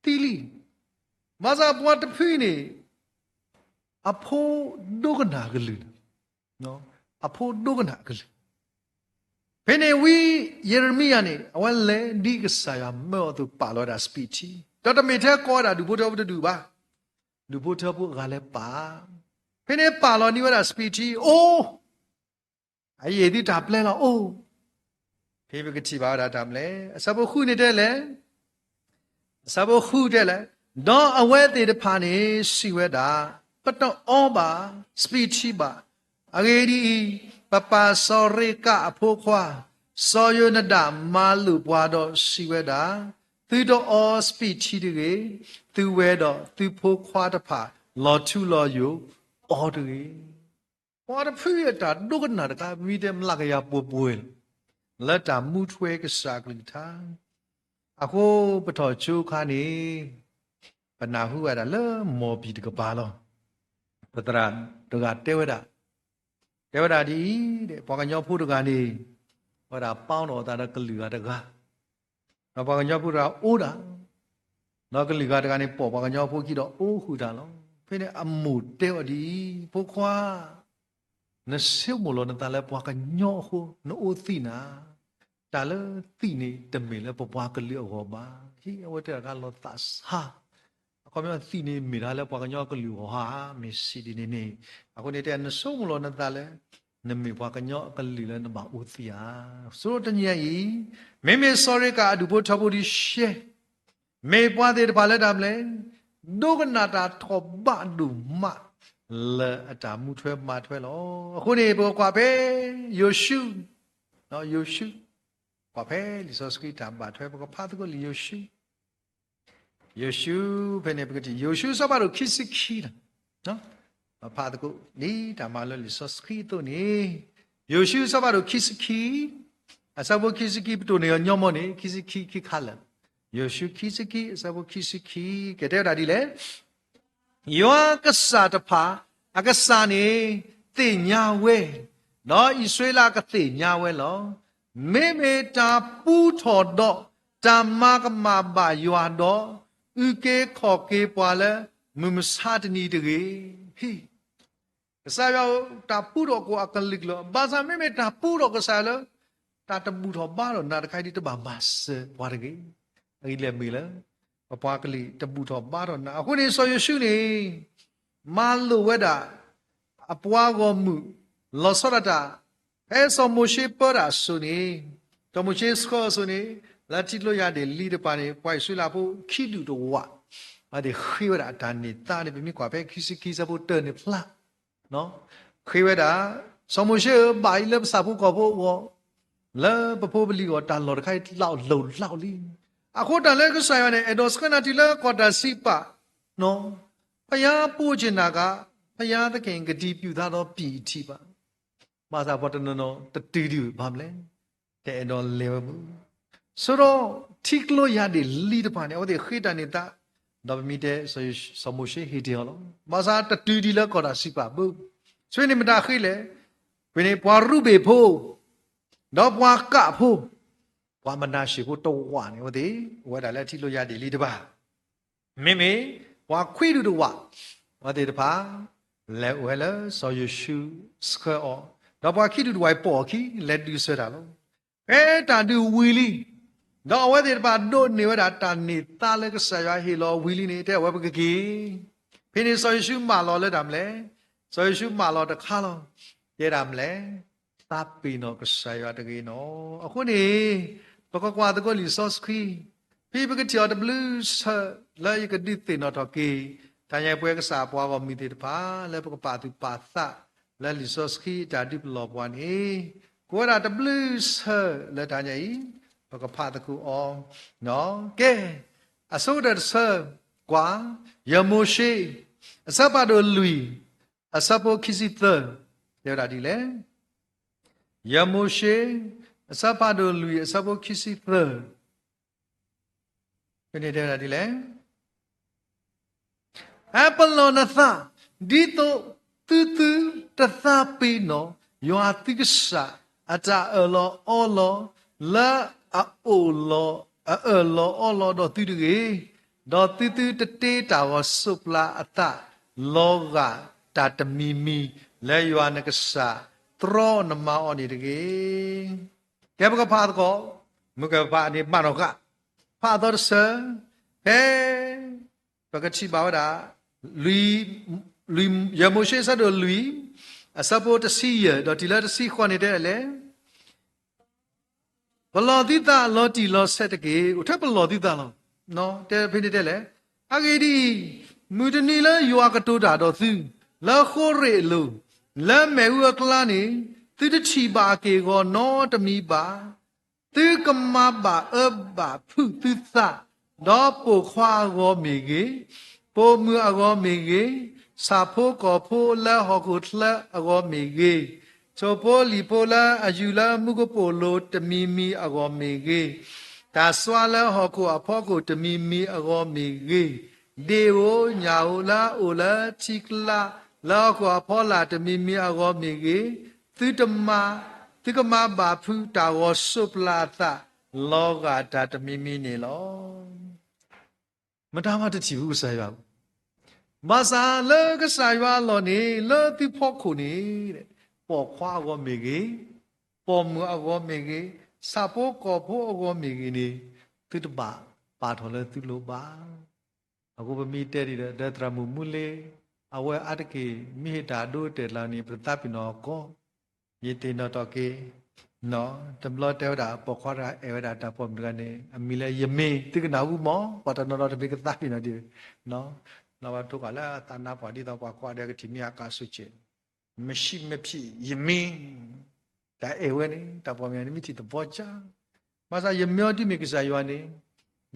ကီး သံလံ. ဘၣ်ဆၣ်ပှၤတဖုန့ၣ် အဖိဒိကနၣ်အကလုၢ်လီၤ. အဖိဒိကနၣ်အကလုၢ်. ဖဲန့ၣ်ဝံယံးရမံယၤန့ၣ် အဝဲလဲၤဒ်ကစၢ်ယွၤမၢအီၤအသိး ပာ်လီၤဝဲဒၣ်စပံးထံ, ဒီးတမ့ၢ်ထဲကိးဝဲဒၣ်ဒူၣ်ဖိထၢဖိတဒူၣ်ဘၣ်, ဒူၣ်ဖိထၢဖိအဂၤလၢပာ်, ဖဲန့ၣ်ပာ်လီၤန့ၢ်ဝဲဒၣ်စပံးထံ အိၣ် အယံာ်သုတၢ်ပျဲလီၤအိၣ်. ဖဲပကထံၣ်ဘၣ်ဝဲဒၣ်တၢ်မနုၤလဲၣ်, အဆၢဖိဃုန့ၣ်တဲလဲၣ်, အဆၢဖိဃုတဲလဲၣ်, ဒီးအဝဲသ့ၣ်တဖၣ်န့ၣ်စံးဝဲဒၣ်, ပတအီဘၣ်စပံးထံဘၣ်. အဂ့ၢ်ဒ်အံၤ, ပပၢ်စီၤရ့းကးအဖိခွါ စီၤယိၤနဒၤမၤလိာ်ပှၤဒီးစံးဝဲဒၣ်, သုတအီစပံးထံတဂ့ၤ, သုဝဲဒီးသုဖိခွါတဖၣ် လီၤထူလီၤယိာ်အီၤတဂ့ၤ. ပှၤတဖုအတၢ်ဒိကနၣ်တခါ မ့ၢ်တဲမျးကယၤပှဲၤပှဲၤလီၤ, လၢတၢ်မူထွဲကစၢ်အကလုၢ်ကထါ. အဃိပထီၣ်ကၠိခါန့ၣ် ပနၢ်ဟူဝဲဒၣ်လၢမီၢ်ဘံၣ်တကပၤလီၤ. ပသရၣ်တဂၤတဲဝဲဒၣ်, တဲဝဲဒၣ်ဒ်အံၤ, ပှၤကညီဖိတဂၤန့ၣ် ဝဲဒၣ်ပာ်ထီၣ်အသးဒီးကလုာ်ဂၤတဂၤ ဒီးပှၤကညီဖိတဂၤအိၣ်ဒၣ်, ဒီးကလုာ်ဂၤတဂၤန့ၣ် ပိာ်ပှၤကညီဖိခံဒီးအိၣ်ဃုာ်တၢ်လီၤ. ဖဲန့ၣ်အမိၢ်တဲအီၤဒ်အံၤ, ဖိခွါ, နဆိကမိၣ်လီၤနသးလၢပှၤကညီအဃိ နအိၣ်သံနၤ, တၢ်လၢသံၣ်န့ၣ် တမ့ၢ်လၢပပှၤကလုာ်အဂီၢ်ဘၣ်. ဟ့ၣ်အဝဲတဲတၢ်တခါလီၤသးဆါ အခီပညီသံၣ်န့ၣ်မ့ၢ်တၢ်လၢပှၤကညီကလုာ်အဂီၢ်ဧါ, မ့ၢ်စံးဒ်န့ၣ်န့ၣ်, အဃိန့ၣ်တဲ နဆိကမိၣ်လီၤနသးလၢ နမ့ၢ်ပှၤကညီအကလုာ်လၢနဘၣ်အိၣ်သံဧါ. ဆိတနံၤအံၤ, မ့မ့ၢ်စီၤရ့းကးအဒူၣ်ဖိထၢဖိဒုးရှဲ မ့ၢ်ပှၤသ့ၣ်တဖၣ်လၢတၢ်မနုၤလဲၣ်, ဒိကနၣ်တၢ်ထီၣ်ဘးဒိၣ်မး လၢအတၢ်မူထွဲမၤထွဲလီၤ. အဃိန့ၣ် ပကကွၢ်ဖဲ ယိၤၡူ, ယိၤၡူ, ကွၢ်ဖဲလံာ်စီဆှံတၢ်ဘၣ်ထွဲ ပကဖးသကိးလံာ်ယိၤၡူ ယိၤၡူ ဖဲန့ၣ် ပကထံၣ် ယိၤၡူ အဆၢဖးဒိၣ်ခံဆံခံလီၤ. ပဖးသကိးလံာ်တၢ်မၤလိလံာ်စီဆှံအသိးန့ၣ်, ယိၤၡူ အဆၢဖးဒိၣ်ခံဆံခံ, အဆၢဖိခံဆံခံ ပတိၢ်န့ၢ်အီၤညီမီန့ၣ် ခံဆံခံခံခါလၢာ်, ယိၤၡူခံဆံခံ အဆၢဖိခံဆံခံ ကတဲဝဲဒၣ်ဒ်လဲၣ်. ယွၤကစၢ်တဖၣ်အကစၢ်န့ၣ် သ့ၣ်ညါဝဲ, ဒီးအံၣ်စရ့လးကသ့ၣ်ညါဝဲလီၤ. မ့မ့ၢ်တၢ်ပူထီၣ်ဒီးတၢ်မၤကမၣ်ဘၣ်ယွၤဒီး, အုၣ်က့ၤခီၣ်က့ၤပှၤလၢမုၢ်မဆါတနံၤတဂ့ၤ. ကစၢ်ယွၤတၢ်ပူထီၣ်ကိးအကလုာ်ကလုာ်, ဘၣ်ဆၣ်မ့မ့ၢ်တၢ်ပူထီၣ်ကစၢ်လၢ တၢ်တဘူၣ်ထီၣ်ဘါထီၣ်နၤတခါအံၤ တဘၣ်မၤစၢၤပှၤတဂ့ၤ. အဂ့ၢ်လဲၣ်မ့ၢ်လၢ ပပှၤကလုာ်တဘူၣ်ထီၣ်ဘါထီၣ်နၤ. အဃိန့ၣ် စီၤယိၤၡူန့ၣ် မၤလိာ်ဝဲဒၣ် အပှၤဂီၢ်မုၢ် လီၤဆီဒၣ်တၢ် ဖဲစီၤမိၤၡ့ပၢတၢ်အစိၤန့ၣ်, စီၤမိၤၡ့ဆှၢအစိၤန့ၣ် လၢထံကျိယၢ်ဒၣ်လံတဖၣ်န့ၣ် ပှၤအံၣ်စရ့လးဖိခံဒူၣ်တဝာ် အဝဲသ့ၣ်ဃ့ဝဲဒၣ်အတၢ်န့ၢ်သါန့ၣ် ပမ့ၢ်ကွၢ်ဖဲခံဆံခံဆၢဖိတၢန့ၣ်ဖျါ ဃ့ဝဲဒၣ်, စီၤမိၤၡ့ဧၢ, ဘၣ်အံၤလၢပဆၣ်ဖိကီၢ်ဖိအဂီၢ်, လၢပဖိပလံၤအဂီၢ် တၢ်လီၢ်တခါအံၤ လၢလီၢ်လီၢ်လံ. အဃိတၢ်လၢကစၢ်ယွၤန့ၣ် အဲၣ်ဒိးဆှၢနၤတုၤလၢကီၢ်တၢ်စံးပာ်, ဘုရားပို့ချင်တာက ဘုရားသခင်ကတိပြုသးသောပြည်အထိပါ. ဘၣ်ဆၣ်ပှၤတနီၤနီၤ တတုၤဒံးဘၣ်မနုၤလဲၣ်, တအဲၣ်ဒိးလဲၤဝဲဘၣ်. ဆိဒီးထံကျိယၢ်ဒၣ်လံတဖၣ်န့ၣ် အဝဲသ့ၣ်ဃ့တၢ်န့ၢ်သါ, ဒီးပမ့ၢ်တဲ စီၤမိၤၡ့ဟ့ၣ်တ့ၢ်အီၤလီၤ. ဘၣ်ဆၣ်တတုၤဒံးလၢကီၢ်တၢ်စံးပာ်ဘၣ်. ဆိန့ၣ်မတၤဃ့လဲၣ်, ဖဲန့ၣ် ပှၤရူၤဘ့ၣ်ဖိ ဒီးပှၤကၣ်ဖိ, ပှၤမနၤၡ့ၤဖိတဝာ်န့ၣ် အဝဲသ့ၣ် အိၣ်ဝဲဒၣ်လၢထံကျိယၢ်ဒၣ်လံတဖၣ်, မ့မ့ၢ်ပှၤခွံဒူၣ်တဝာ် အဝဲသ့ၣ်တဖၣ် လဲၤအိၣ်ဝဲလၢစီၤယိၤၡူဆှၢအီၤ, ဒီးပှၤခံဒူၣ်တဝာ်အံၤပိာ်အခံ လဲၤဒုးဆၢတၢ်လီၤ. ဖဲတၢ်ဒုးဝံၤလံ, ဒီးအဝဲသ့ၣ်တဖၣ်ဒိးန့ၢ်ဝဲဒၣ်တၢ်န့ၢ်သါလၢကစၢ်ယွၤဟ့ၣ်လီၤဝံၤလံန့ၣ် တဲအဝဲပကက့ၤ. ဖဲန့ၣ် စီၤယိၤၡူမၢလီၤလၢတၢ်မနုၤလဲၣ်, စီၤယိၤၡူမၢလီၤတခါလီၤ, တဲဒၣ်မနုၤလဲၣ်, သးပ့ၤနီၣ်ကစၢ်ယွၤတဂ့ၤနီၤ. အဃိန့ၣ် ပကကွၢ်သကိးလံာ်စီဆှံ, ဖဲပကထံၣ်အီၤတဘျုးဆၢလၢယကဒုးသ့ၣ်နီၣ်ထီၣ်က့ၤ တၢ်ညါပဝဲကစၢ်ပှၤဂီၢ်မုၢ်သ့ၣ်တဖၣ် လၢပကပာ်သူၣ်ပာ်သးလၢလံာ်စီဆှံအတၢ်ဒုးပလီၢ်ပှၤန့ၣ်, ကအိၣ်ဝဲဒၣ်တဘျုးဆၢလၢတၢ်ညါအံၤ ပကဖးသကိးအီၤ, ကဲ, အဆိကတၢၢ်တဆၢ, ကွၢ်, ယမိၤၡ့, အဆၢဖးဒိၣ်လွံၢ်, အဆၢဖိခံဆံသၢ, တဲဝဲဒၣ်ဒ်လဲၣ်. ယမိၤၡ့, အဆၢဖးဒိၣ်လွံၢ် အဆၢဖိခံဆံသၢ, ဖဲန့ၣ်တဲဝဲဒၣ်ဒ်လဲၣ်. အပလီၢ်နသး, ဒ်သိးသုသုတသးပ့ၤနီၣ် ယွၤသုကစၢ်အတၢ်အၢၣ်လီၤအီလီၤ လၢအအိၣ်လီၤ အအၢၣ်လီၤအီလီၤဒီးသုတဂ့ၤ, ဒီးသုသုတတ့တၢ်ဂီၤစိးပျၤအသး လီၤဂာ်တၢ်တမံၤမံၤ လၢယွၤနကစၢ်တြီနမၤအီၤန့ၣ်တဂ့ၤ. ကဲပကဖးသကိး, မုၢ်ကဖးန့ၣ်မၤနီၢ်ဃာ်, ဖးအသီတဆၢ, ဖဲ ပကထံၣ်ဘၣ်ဝဲဒၣ် လွံၢ်, လွံၢ်, ယဲၢ်မိၤၡ့အဆၢဒိၣ်လွံၢ်, အဆၢဖိတဆံယဲၢ် ဒီးတုၤလၢတဆံဃိးန့ၣ်တဲဒ်လဲၣ်. ပလီၢ်သုသးလီၤတံၢ်လီၤဆဲးတက့ၢ်. အိၣ်ထဲပလီၢ်သုသးလီၤ. တဲဖဲန့ၣ်တဲလဲၣ်. အဂ့ၢ်ဒ်အံၤ, မုၢ်တနံၤလၢယွၤကတိၤတၢ်ဒီးသု, လၢဃိရ့ၣ်အလိၤ, လၢမ့ၣ်အူအကျါန့ၣ်, သုတထံၣ်ဘၣ်အက့ၢ်အဂီၤနီတမံၤဘၣ်. သုကမၤဘၣ်အၢဘၣ်ဖုးသုသး, ဒီးပိာ်ခွါအဂီၢ်မ့ၢ်ဂ့ၤ, ပိာ်မုၣ်အဂီၢ်မ့ၢ်ဂ့ၤ, ဆၣ်ဖိကီၢ်ဖိလၢဟီၣ်ခိၣ်ချၢအဂီၢ်မ့ၢ်ဂ့ၤ, ထိၣ်ဖိလံၣ်ဖိလၢအယူၤလၢမူကပိာ်လိၤတမံၤမံၤအဂီၢ်မ့ၢ်ဂ့ၤ, တၢ်စွါလၢဟီၣ်ခိၣ်အဖီခိၣ်တမံၤမံၤအဂီၢ်မ့ၢ်ဂ့ၤ, ဒ့ၣ်ဧိၤညၣ်ဧိၤလၢအအိၣ်လၢထံကျါ လၢဟီၣ်ခိၣ်အဖီလာ်တမံၤမံၤအဂီၢ်မ့ၢ်ဂ့ၤ, သုတမၤ, သုကမၤဘၣ်ဖုးတၢ်ဂီၤစိးပျၤအသး လီၤဂာ်တၢ်တမံၤမံၤန့ၣ်လီၤ. မတၤမၤတထံၣ်ဘူးကစၢ်ယွၤ, ဘၣ်ဆၣ်လၢကစၢ်ယွၤအလီၢ်န့ၣ် လၢသုဖီခိၣ်န့ၣ်, ပိာ်ခွါအဂီၢ်မ့ၢ်ဂ့ၤ, ပိာ်မုၣ်အဂီၢ်မ့ၢ်ဂ့ၤ, ဆၣ်ဖိကီၢ်ဖိအဂီၢ်မ့ၢ်ဂ့ၤန့ၣ်, သုတဘၣ်ပာ်ထီၣ်လၢသုလိၤဘၣ်. အဃိပမ့ၢ်တဲဒ်ဒီး ဒီးသရၣ်မုၣ်မူလ့ အဝဲအါတက့ၢ် မ့ၢ်ဟ့ၣ်တၢ်အဒိအတဲာ်လၢန့ၣ် ပတသးပ့ၤနီၣ်အီၤကီး, ယသ့ၣ်နီၣ်ထီၣ်က့ၤ တဘျီတဲဝဲဒၣ် ပိာ်ခွါတဂၤအဲၣ်ဝဲဒၣ်တၢ်ပိာ်မုၣ်တဂၤန့ၣ် အမံၤလၢယမ့ၢ် သုကနၢ်ဟူမး ပှၤတနီၤနီၤတမ့ၢ်ကသးပ့ၤနီၣ်ဒံး, လီၤဘၣ်ထိၣ်ဃာ်လၢအသးနါပှၢ်ဒ်သိးပှၤကိးဂၤဒဲးကထံၣ်မ့ၢ်အကါဆိၣ်ကဲး မရှိမဖြစ် ယမ့ၢ် တၢ်အဲၣ်ဝဲန့ၣ် တၢ်ပိာ်မုၣ်န့ၣ် မ့ၢ်ထံၣ်သဘီကၠၢ်, ဘၣ်ဆၣ်ယမ့ၢ်အီၤဒ်မ့ၢ်ကစၢ်ယွၤန့ၣ်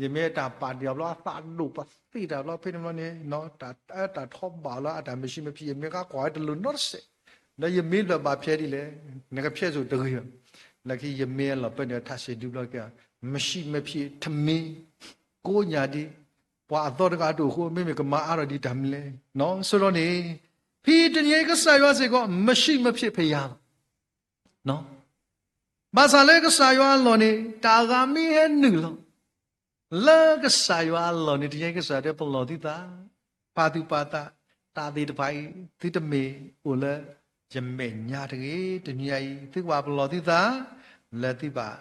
ယမ့ၢ်တၢ်ပာ်ဒံးအီၤဘျီ အသးဒိၣ်ပသ့ၣ်တၢ်ဘျီ ဖဲန့ၣ်ဘျီန့ၣ် တၢ်အၢတၢ်ထီဘၣ်လီၤ အတၢ်မရှိမဖြစ် ယမ့ၢ်ကကွၢ်ဝဲတလိၤနီတစဲး, ဒီးယမ့ၢ်လၢဘၣ်ဖဲဒ်လဲၣ် နကဖျဲးစိၣ်တဂ့ၤဘၣ်, လၢခံယမ့ၢ်အလီၢ်ပၢၢ်န့ၣ် ထးဆဲးဒုဘျီကဲ မရှိမဖြစ် တမ့ၢ် ကိးညါဒ် ပှၤအသီတဂၤအဒိၣ်အဃိ မ့မ့ၢ်ကမၤအါထီၣ်ဒံးတၢ်မနုၤလဲၣ်, ဆိဒီးန့ၣ် ဖဲတနံၤအံၤကစၢ်ယွၤစ့ၢ်ကီး မရှိမဖြစ် ဖဲယၤလီၤ ဘၣ်ဆၣ်လၢကစၢ်ယွၤအလီၢ်န့ၣ် တၢ်ဂၤမ့ၢ်ဟဲနုာ်လီၤ လၢကစၢ်ယွၤအလီၢ်န့ၣ် တနံၤအံၤကစၢ်ယွၤတဲပလီၢ်သုသး, ပာ်သူၣ်ပာ်သး, တၢ်သ့ၣ်တဖၣ်အံၤ သုတမ့ၢ်အိၣ်လၢယမဲာ်ညါတဂ့ၤ, တနံၤအံၤ သုကဘၣ်ပလီၢ်သုသး လၢသုဘၣ်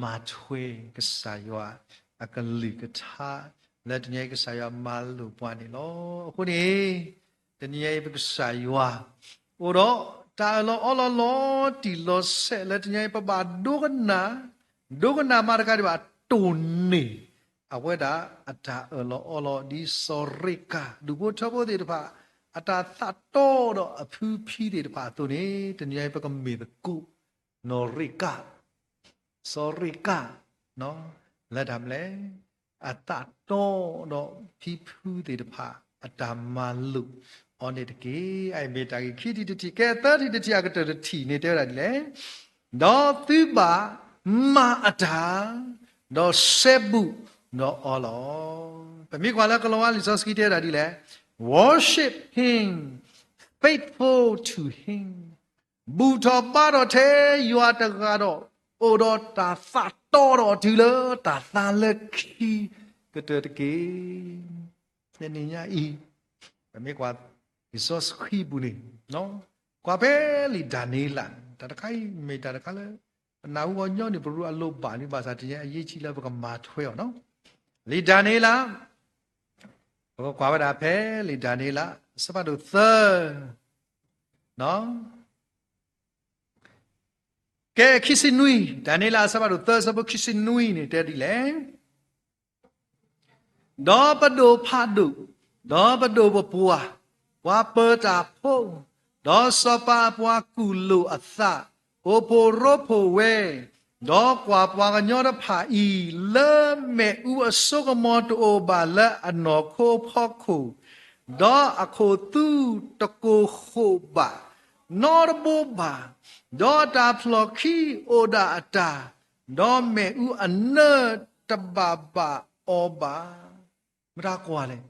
မၤထွဲကစၢ်ယွၤအကလုၢ်ကထါ လၢတနံၤအံၤကစၢ်ယွၤမၤလိာ်ပှၤန့ၣ်လီၤ. အဃိန့ၣ် တနံၤအံၤပကစၢ်ယွၤ အိၣ်ဒီးတၢ်အၢၣ်လီၤအီလီၤလီၤတံၢ်လီၤဆဲးလၢတနံၤအံၤ ပဘၣ်ဒိကနၣ်, ဒိကနၣ်မးတကးဒံးဘၣ် တိၢ်န့ၢ် အဝဲဒၣ်အတၢ်အၢၣ်လီၤအီလီၤ ဒ်စီၤရ့ကၤ ဒူၣ်ဖိထၢဖိသ့ၣ်တဖၣ် အတၢ်သးတီဒီးအဖုဖံသ့ၣ်တဖၣ်အသိးန့ၣ် တနံၤအံၤပကမ့ၢ်သကိး နီၢ်ရ့ကၤ စီၤရ့ကၤ လၢတၢ်မနုၤလဲၣ်, အသးတီဒီးဖံဖုသ့ၣ်တဖၣ် အတၢ်မၤလိာ်အီၤန့ၣ်တက့ၢ်. အအံၤမ့ၢ်တၢ်ဂ့ၢ်ခံထံၣ်တထံၣ်, ကဲသၢထံၣ်တထံၣ်အကတၢၢ်တထံၣ်န့ၣ် တဲဝဲဒၣ်ဒ်လဲၣ်, ဒီးသုဘၣ်မၤအတၢ်, ဒီးစဲဘူးဒီးအီၤလီၤ. ပမ့ၢ်ကွၢ်လၢကလီၤဝါလံာ်စီဆှံတဲဝဲဒၣ်ဒ်လဲၣ်, worship him, faithful to him, ဘူၣ်ထီၣ်ဘါထီၣ်ထဲယွၤတဂၤဒီး အိၣ်ဒီးတၢ်သးတီဒီးအီၤတုၤလၢတၢ်သါလၢခံကတၢၢ်တက့ၢ်. တနံၤညါအံၤ ပမ့ၢ်ကွၢ်လံာ်စီဆှံပူၤန့ၣ် ကွၢ်ဖဲလံာ်ဒၤနံးယ့လး တၢ်တခါအံၤမ့ၢ်တၢ်တခါလၢ ပနၢ်ဟူအီၤညီနုၢ် ပရူအလိၤဘၣ်လံ ဘၣ်ဆၣ်တနံၤအံၤအရေးကြီးလၢပကမၤထွဲအီၤနီၤ. လံာ်ဒၤနံးယ့လး ပကကွၢ်ဝဲဒၣ်ဖဲလံာ်ဒၤနံးယ့လး အဆၢဖးဒိၣ်သၢ ကဲခံဆံနွံ, ဒၤနံးယ့လးအဆၢဖးဒိၣ်သၢ အဆၢဖိခံဆံနွံန့ၣ် တဲဒ်လဲၣ်, ဒီးပဒိၣ်ဖးဒိၣ်, ဒီးပဒိၣ်ပပှၢ်, ပှၤပၢၤတၢ်ဖိ, ဒီးစီၤပၤအပှၤကူၣ်လိာ်အသး, အိၣ်ဖှိၣ်ရိဖှိၣ်ဝဲ, ဒီးကွၢ်ပှၤကညီတဖၣ်အံၤ လၢမ့ၣ်အူအစိကမီၤတအိၣ်ဘၣ်လၢအနီၢ်ခိဖီခိၣ်, ဒီးအခိၣ်သူတကိၢ်ဃိးဘၣ် နီတဘိဘၣ်, ဒီးတၢ်ဖျီၣ်ခံအိၣ်ဒၣ်အတၢ်, ဒီးမ့ၣ်အူအနၢတဘၣ်ဘၣ်အီၤဘၣ်. မတၤကွၢ်လဲၣ်.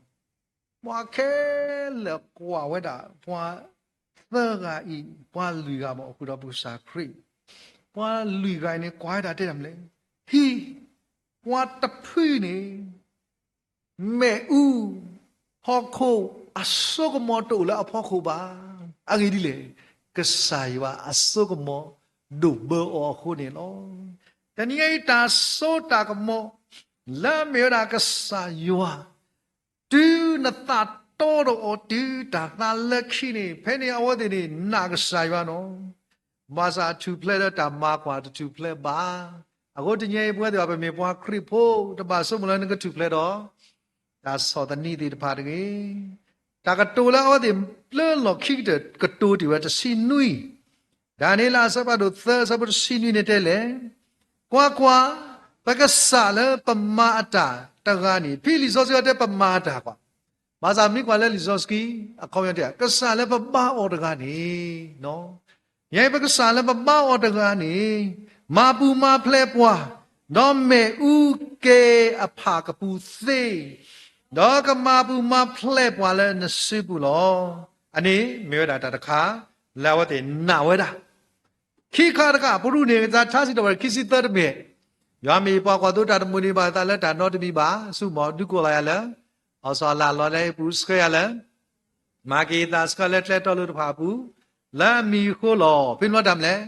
ပှၤခဲလၢာ်ကွၢ်ဝဲဒၣ် ပှၤသၢဂၤအံၤ, ပှၤလွံၢ်ဂၤမ့ၢ်အိၣ်ဃုာ်ဒီးပကစၢ်ခရံာ်, ပှၤလွံၢ်ဂၤအံၤန့ၣ် ကွၢ်ဝဲဒၣ်တဲတၢ်မနုၤလဲၣ်, ဟံၣ်, ပှၤတဖုန့ၣ် မ့ၣ်အူ, ဟီၣ်ခိၣ်အစိကမီၤတအိၣ်လၢအဖီခိၣ်ဘၣ်. အဂ့ၢ်ဒ်လဲၣ်, ကစၢ်ယွၤအစိကမီၤဒိၣ်ဘၢအီၤအဃိန့ၣ်လီၤ. တနံၤအံၤတၢ်စိတၢ်ကမီၤ လၢအမ့ၢ်ဝဲဒၣ်ကစၢ်ယွၤ တုၤနသးတီဒီးအီၤတုၤတၢ်သါလၢခံန့ၣ် ဖဲန့ၣ်အဝဲသ့ၣ်န့ၣ် နာ်ကစၢ်ယွၤနီၤ. ဘၣ်ဆၣ်ထူၣ်ဖျဲးလၢတၢ်မၤကွၢ်တထူၣ်ဖျဲးဘၣ်. အဃိတနံၤအံၤပဝဲသ့ၣ်ဘၣ်ပမ့ၢ်ပှၤခရံာ်ဖိ တဘၣ်ဆိကမိၣ်လၢနကထူၣ်ဖျဲးဒီး တၢ်ဆီၣ်သနံးသ့ၣ်တဖၣ်တဂ့ၤ. တၢ်ကတိၤလၢအဝဲသ့ၣ်လၢလီၢ်ခံကတၢၢ်ကတိၤတ့ၢ်ဝဲတဆံနွံ ဒၤနံးယ့လးအဆၢဖးဒိၣ်သၢ အဆၢဖိတဆံနွံန့ၣ်တဲလဲၣ်, ကွၢ်ကွၢ်, ပကစၢ်လၢပမၤအတၢ်တဂၤန့ၣ်, ဖဲလံာ်စီဆှံအတဲပမၤအတၢ်ကွၢ်, ဘၣ်ဆၣ်မ့ၢ်ကွၢ်လၢလံာ်စီဆှံ အခီပညီတဲ ကစၢ်လၢပဘါအီၤတဂၤန့ၣ်, ယဲပကစၢ်လၢပဘါအီၤတဂၤန့ၣ်, မၤပူၤမၤဖျဲးပှၤ, ဒီးမ့ၣ်အူက့ၤအဖၣ်ကပူၤသ့, ဒီးကမၤပူၤမၤဖျဲးပှၤလၢနစုပူၤလီၤ. အန့ၣ်မ့ၢ်ဝဲဒၣ်တၢ်တခါ လၢအဝဲသ့ၣ်နာ်ဝဲဒၣ် ခံခါတခါ ပရူၢ်န့ၣ် ကစၢ်ထါစံးထီၣ်ပတြၢၤခံဆံသၢတမ့ၢ်, ယွၤမ့ၢ်ပှၤကွၢ်သိတၢ်တမုာ်န့ၣ် ဘၣ်သးလၢတၢ်နီတမံၤဘၣ်, ဆူမီၢ်ဒုးကိးလီၤယၤလၢ အီၣ်စီၣ်လၢ်လီၤလၢပူၤဆှၢယၤလၢ မၤက့ၤယသးဆှၢလၢကျဲတီလိၤတဖၣ်အပူၤ, လၢအမံၤအဃိလီၤ. ဖဲန့ၣ်တၢ်မနုၤလဲၣ်,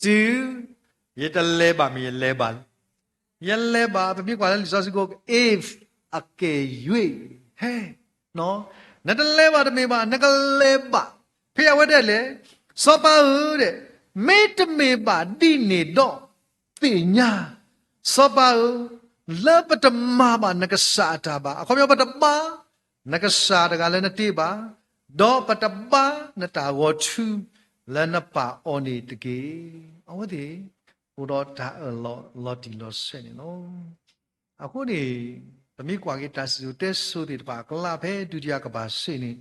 တုၤယတလဲၤဘၣ်မ့ၢ်ယလဲၤဘၣ်လီၤ. ယလဲၤဘၣ် ပမ့ၢ်ကွၢ်လၢလံာ်စီဆှံကိး if အကယ်၍ ဟဲ နတလဲၤဘၣ်တမ့ၢ်ဘၣ် နကလဲၤဘၣ်. ဖဲအဝဲဒၣ်လဲၣ်, စီၤပၤဧၢဒဲး, မ့တမ့ၢ်ဘၣ်ဒ်န့ၣ်ဒီး, သ့ၣ်ညါ, စီၤပၤဧၢ, လၢပတမၤဘၣ်နကစၢ်အတၢ်ဘၣ်, အခီပညီ ပတဘါနကစၢ်တဂၤလၢနတ့ဘၣ်, ဒီးပတဘါနတၢ်ဂီၤထူလၢနပာ်အီၤန့ၣ်တက့ၢ်. အဝဲသ့ၣ်အိၣ်ဒီးတၢ်အၢၣ်လီၤလီၤတံၢ်လီၤဆဲးန့ၣ်လီၤ. အဃိန့ၣ် ပမ့ၢ်ကွၢ်က့ၤတၢ်စံၣ်စိၤတဲစိၤသ့ၣ်တဖၣ်အကျါ ဖဲဒုတိယကမ္ဘာစစ်န့ၣ်,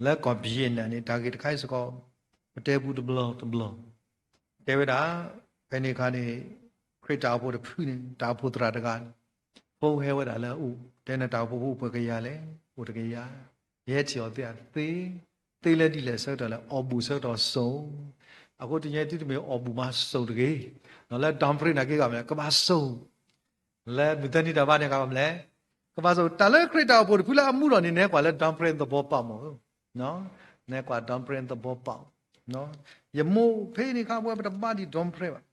လၢကီၢ်ဗီယက်နမ်န့ၣ် တၢ်ဂ့ၢ်တခါအံၤစ့ၢ်ကီး ပတဲပူတဘျီတဘျီ, တဲဝဲဒၣ် ဖဲန့ၣ်အခါန့ၣ် ခရံာ်တၢ်အိၣ်ဖှိၣ်တဖုန့ၣ် တၢ်အိၣ်ဖှိၣ်သရၣ်တဂၤန့ၣ် ဖီၣ်ဟဲဝဲဒၣ်လၢအအိၣ်, တဲန့ၣ် တၢ်အိၣ်ဖှိၣ်ဖိအိၣ်ပှဲၤကယၤလဲၣ်, အိၣ်တကယၤ, ယဟဲထံၣ်အီၤသ့ၣ်အသ့, သ့လၢဒ်လဲၣ်ဆၢကတီၢ်လဲၣ်, အီၣ်ဘူၣ်ဆၢကတီၢ်စိၣ်, အဃိတနံၤအံၤ သုတမ့ၢ်အီၣ်ဘူၣ်မၤစိၣ်တဂ့ၤ, ဒီးလၢ Dom Perignon နာ်က့ဂၤမ့ၢ် ကဘၣ်စိၣ် လၢမုၢ်သၢနံၤတၢ်ဘါန့ၣ် ကဘၣ်မနုၤလဲၣ်, ကဘၣ်စိၣ်. တၢ်လၢခရံာ်တၢ်အိၣ်ဖှိၣ်တဖုလၢအမူထီၣ်န့ၣ် နဲကွၢ်လၢ Dom Perignon သဘီပာ်မး, နဲကွၢ် Dom Perignon သဘီပာ်, ယမိၢ်ဖဲန့ၣ်အခါ ပဝဲပတဘါဒံး Dom Perignon ဘၣ်,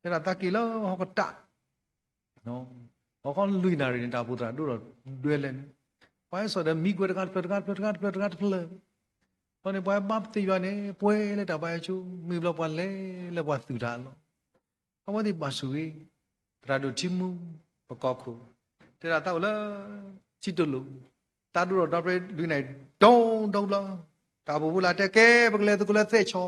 တဲဒၣ်သးက့ၤလၢဟီၣ်ကတၢၢ် ဟီၣ်ခီလွံၢ်နၣ်ရံၣ်န့ၣ် တၢ်အိၣ်ဖှိၣ်သရၣ်ဒိၣ်ထီၣ်ဒွဲလဲၣ်န့ၣ်, ပှၤဟဲစိာ်ဒီးမံကွဲးတဂၤတဖျၢၣ်တဂၤတဖျၢၣ်တဂၤတဖျၢၣ်, ဘျီန့ၣ် ပှၤဟဲဘါပသ့ၣ်ယွၤန့ၣ် ပှဲၤလၢတၢ်ဘါယွၤဆိ, မ့ၢ်ဘျီပှၤလဲၤလၢပှၤသုးတၢ်အလီၢ် အဝဲသ့ၣ်ဘၣ်ဆိၣ်ဂ့ၤ, သရၣ်ဒိၣ်ထံမူ, ပကီၢ်ခိၣ်, တဲဒၣ်သးအိၣ်လၢ ထံတိလိာ်, သးဒိၣ်ထီၣ် Dom Perignon လွံၢ်နၣ်ရံၣ် ဒိၣ်ဒိၣ်ဘျီ, တၢ်အိၣ်ဖှိၣ်ဖိလၢတဲကဲ ပကလဲၤသကိးလၢသဲၣ်ဆီ,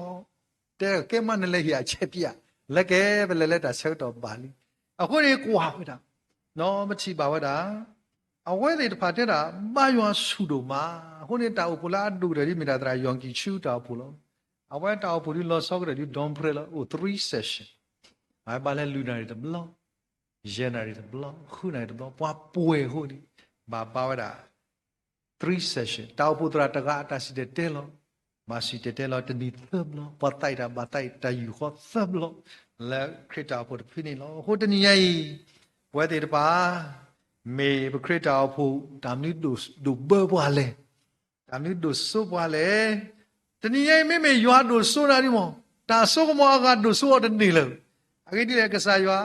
တဲကဲမးနလဲၤဟ့ၣ်အဆဲးပျဲ, လဲၤကဲ ပလဲၤလၢတၢ်ဆၢကတီၢ်ဘၣ်လံ. အဃိန့ၣ်ကွၢ်ဝဲဒၣ်, ပထံၣ်ဘၣ်ဝဲဒၣ် အဝဲသ့ၣ်တဖၣ်တဲဒၣ် ဘါယွၤဆူၣ်ဒိၣ်မး, အဃိန့ၣ်တၢ်အိၣ်ဖှိၣ်လၢအဒိၣ်ကတၢၢ်ဒ်မ့ၢ်ဒၣ်သရၣ် Yonggi Cho တၢ်အိၣ်ဖှိၣ်လီၤ. အဝဲတၢ်အိၣ်ဖှိၣ်ဒ်လီၤဆီကတၢၢ်ဒ် Dom Perignon လီၤ, အိၣ် three session, အဝဲဘါလၢလွံၢ်နၣ်ရံၣ်တဘျီ, ယဲၢ်နၣ်ရံၣ်တဘျီ, ဃုနၣ်ရံၣ်တဘျီ, ပှၤပှဲၤအဃိန့ၣ် ဘၣ်ဘါဝဲဒၣ် three session, တၢ်အိၣ်ဖှိၣ်သရၣ်တဂၤအတၢ်စံၣ်တဲၤတဲလီၤ, ဘၣ်စံၣ်တဲၤတဲလီၤတနံၤသၢဘျီ, ပှၤသးအံၤတၢ်ဘၣ်သးအံၤတၢ်ယူၢ်ဃီသၢဘျီ, လၢခရံာ်တၢ်အိၣ်ဖှိၣ်တဖုန့ၣ်လီၤ. အဃိတနံၤညါအံၤ ပဝဲသ့ၣ်တဖၣ် မ့ၢ်ပခရံာ်တၢ်အိၣ်ဖှိၣ် တၢ်မနုၤဒိၣ်ဘၢပှၤလဲၣ်, တၢ်မနုၤဒိၣ်စိပှၤလဲၣ်. တနံၤညါအံၤ မ့မ့ၢ်ယွၤဒိၣ်စိနၤဒ်မး, တၢ်စိကမီၤအဂၤဒိၣ်စိအီၤတန့ၢ်လၢၤ. အဂ့ၢ်ဒ်လဲၣ် ကစၢ်ယွၤ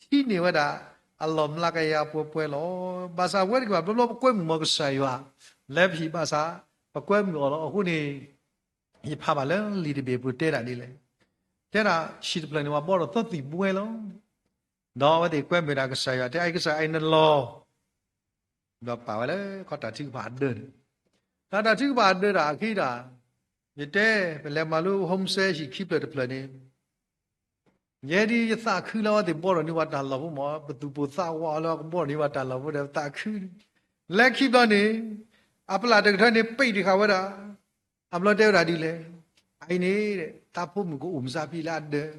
ဟံးန့ၢ်ဝဲဒၣ် အလီၢ်မျးကယၤပှဲၤပှဲၤလီၤ. ဘၣ်ဆၣ်ပဝဲတက့ၢ်ဘၣ် ဘျီဘျီပကွဲမုာ်မီၤကစၢ်ယွၤ လၢပဟံၣ်ဘၣ်ဆၣ် ပကွဲမုာ်အီၤလီၤ. အဃိန့ၣ် ယဖးဘၣ်လၢလံာ်တဘ့ၣ်ပူၤတဲဒၣ်ဒ်လဲၣ်, တဲဒၣ်ဟံၣ်တဖျၢၣ်န့ၣ် ပှၤဘှီထီၣ်သီသံၣ်ဘှဲလီၤ. ဒီးအဝဲသ့ၣ်ကွဲမုာ်ဒၣ်ကစၢ်ယွၤ တဲအံၤကစၢ်အံၤနလီၤ ဒီးပာ်ဝဲလၢခီတၢ်ထုကဖၣ်အဒၢးန့ၣ်, ဒီးတၢ်ထုကဖၣ်အဒၢးတၢ်အခံတၢ်, ယတဲ ပလဲၤမၤလိ homestay ဟံၣ်ခံဖျၢၣ်တဖျၢၣ်န့ၣ်, ယဲဒ်ယသးခုလၢအဝဲသ့ၣ်ဘှီထီၣ်န့ၢ်ပှၤတၢ်လီၢ်ဖိမး ပသူၣ်ပိၢ်သးဝးလၢအကဘှီထီၣ်န့ၢ်ပှၤတၢ်လီၢ်ဖိဒီးသးခုန့ၣ်, လဲၤခံဘျီန့ၣ် အပျၢ်တကထၢန့ၣ် ပံာ်တဃာ်ဝဲဒၣ်, အဘျီတဲဝဲဒၣ်ဒ်လဲၣ်, အအံၤန့ၣ် သးဖိမုၣ်ကအိၣ်မုၢ်ဆါဖံးလၢအဒၢး,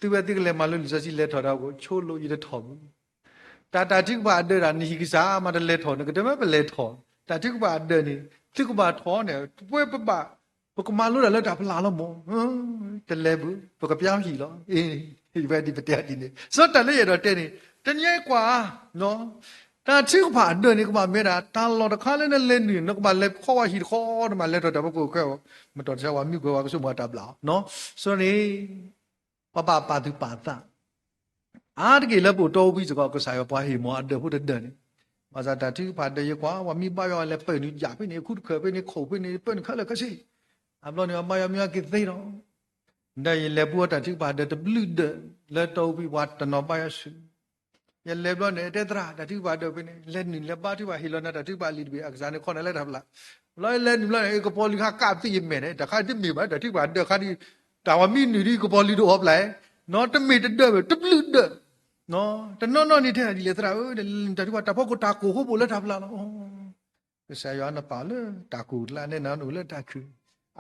သုဝဲသုကလဲၤမၤလိလံာ်စီဆှံလဲၤထီၣ်ဒီး ဆိလိာ်ယတထီၣ်ဘူး တၢ်တၢ်ထုကဖၣ်အဒၢးတၢ် နဟံၣ်ကစၢ်မးတလဲၤထီၣ် နကဒၢးမ့ၢ်ပလဲၤထီၣ်, တၢ်ထုကဖၣ်အဒၢးန့ၣ် သုကဘၣ်ထီၣ်န့ၣ် ပဝဲပဘၣ် ပကမၤလိတၢ်လၢတၢ်ဖျါလီၤမး, တလဲၤဘူး ပကပျါဟံၣ်လီၤ. ဝဲဒ်ပတဲဒ်န့ၣ် စီၤတၢ်လၢယအဲၣ်ဒိးတဲန့ၣ် တနံၤအံၤကွၢ် တၢ်ထုကဖၣ်အဒၢးန့ၣ် ကဘၣ်မ့ၢ်ဒၣ် တၢ်လီၢ်တခါလၢနလဲၤနုာ် နကဘၣ်လဲၤခီဝဲဟံၣ်တခီ နဘၣ်လဲၤထီၣ်တၢ်ဖီခိၣ်ခဲအံၤ မတီၢ်တဆၢဝဲမုၢ်ကွဲးဝဲကဆိကမိၣ်တၢ်ဘျၣ်အီၤ, စီၤန့ၣ် ပဘၣ်ပာ်သူၣ်ပာ်သး အါတက့ၢ်လၢပအိၣ်တီအိၣ်ဘှံးစ့ၢ်ကီး ကစၢ်ယွၤပှၤဟ့ၣ်မၤအဒၢးဖိတဒၢးန့ၣ်, ဘၣ်ဆၣ်တၢ်ထုကဖၣ်ဒၢးယကွၢ် ပှၤမ့ၢ်ဘါယွၤလဲၤပၢၢ်နုာ်ယၣ်ဖဲန့ၣ် အခူတခၢၣ်ဖဲန့ၣ် ခိၣ်ဖဲန့ၣ် ပၢၢ်နုာ်ခဲလၢာ်ခဲဆ့, အဘျီန့ၣ် အဘါယွၤမ့ၢ်အက့ၤသ့ဒီး ဒီးယလဲၤပူအီၤတၢ်ထုကဖၣ်ဒၢးတဘျုးဒၢး လၢတီအိၣ်ဘှံးပှၤတနီၤဘါယွၤဆူၣ် ယလဲၤဘျီန့ၣ် တဲသရၣ် တၢ်ထုကဖၣ်ဒၢးဖဲန့ၣ် လဲၤနုာ်လဲၤဘါထုကဖၣ်ဟ့ၣ်လီၤနၤတၢ်ထုကဖၣ်လံာ်တဘ့ၣ် အကစၢ်န့ၣ်ခီနၤလၢတၢ်ဖျါ, ဘျီလဲၤနုာ်ဘျီန့ၣ် ကပီၤလံၤခါကးသ့ယမဲာ်န့ၣ် တၢ်ခါတမ့ၢ်ဘၣ် တၢ်ထုကဖၣ်ဒၢးခါဒ် တၢ်ဝဲမ့ၢ်နုာ်ဒ်ကပီၤလံၤတအိၣ်ဖျါ, နီတမ့ၢ်တဒၢးဘၣ် တဘျုးဒၢး, တနီၤနီၤန့ၣ်တဲဒ်လဲၣ်သရၣ်ဧၢ တၢ်ထုကဖၣ်တၢ်ဖီခိၣ်တၢ်ကိၢ်ဃိဘိၣ်လၢတၢ်ဖျါလီၤ ကစၢ်ယွၤနပာ်လၢတၢ်ကိၢ်ကျါန့ၣ် နအိၣ်လၢတၢ်ခုၣ်,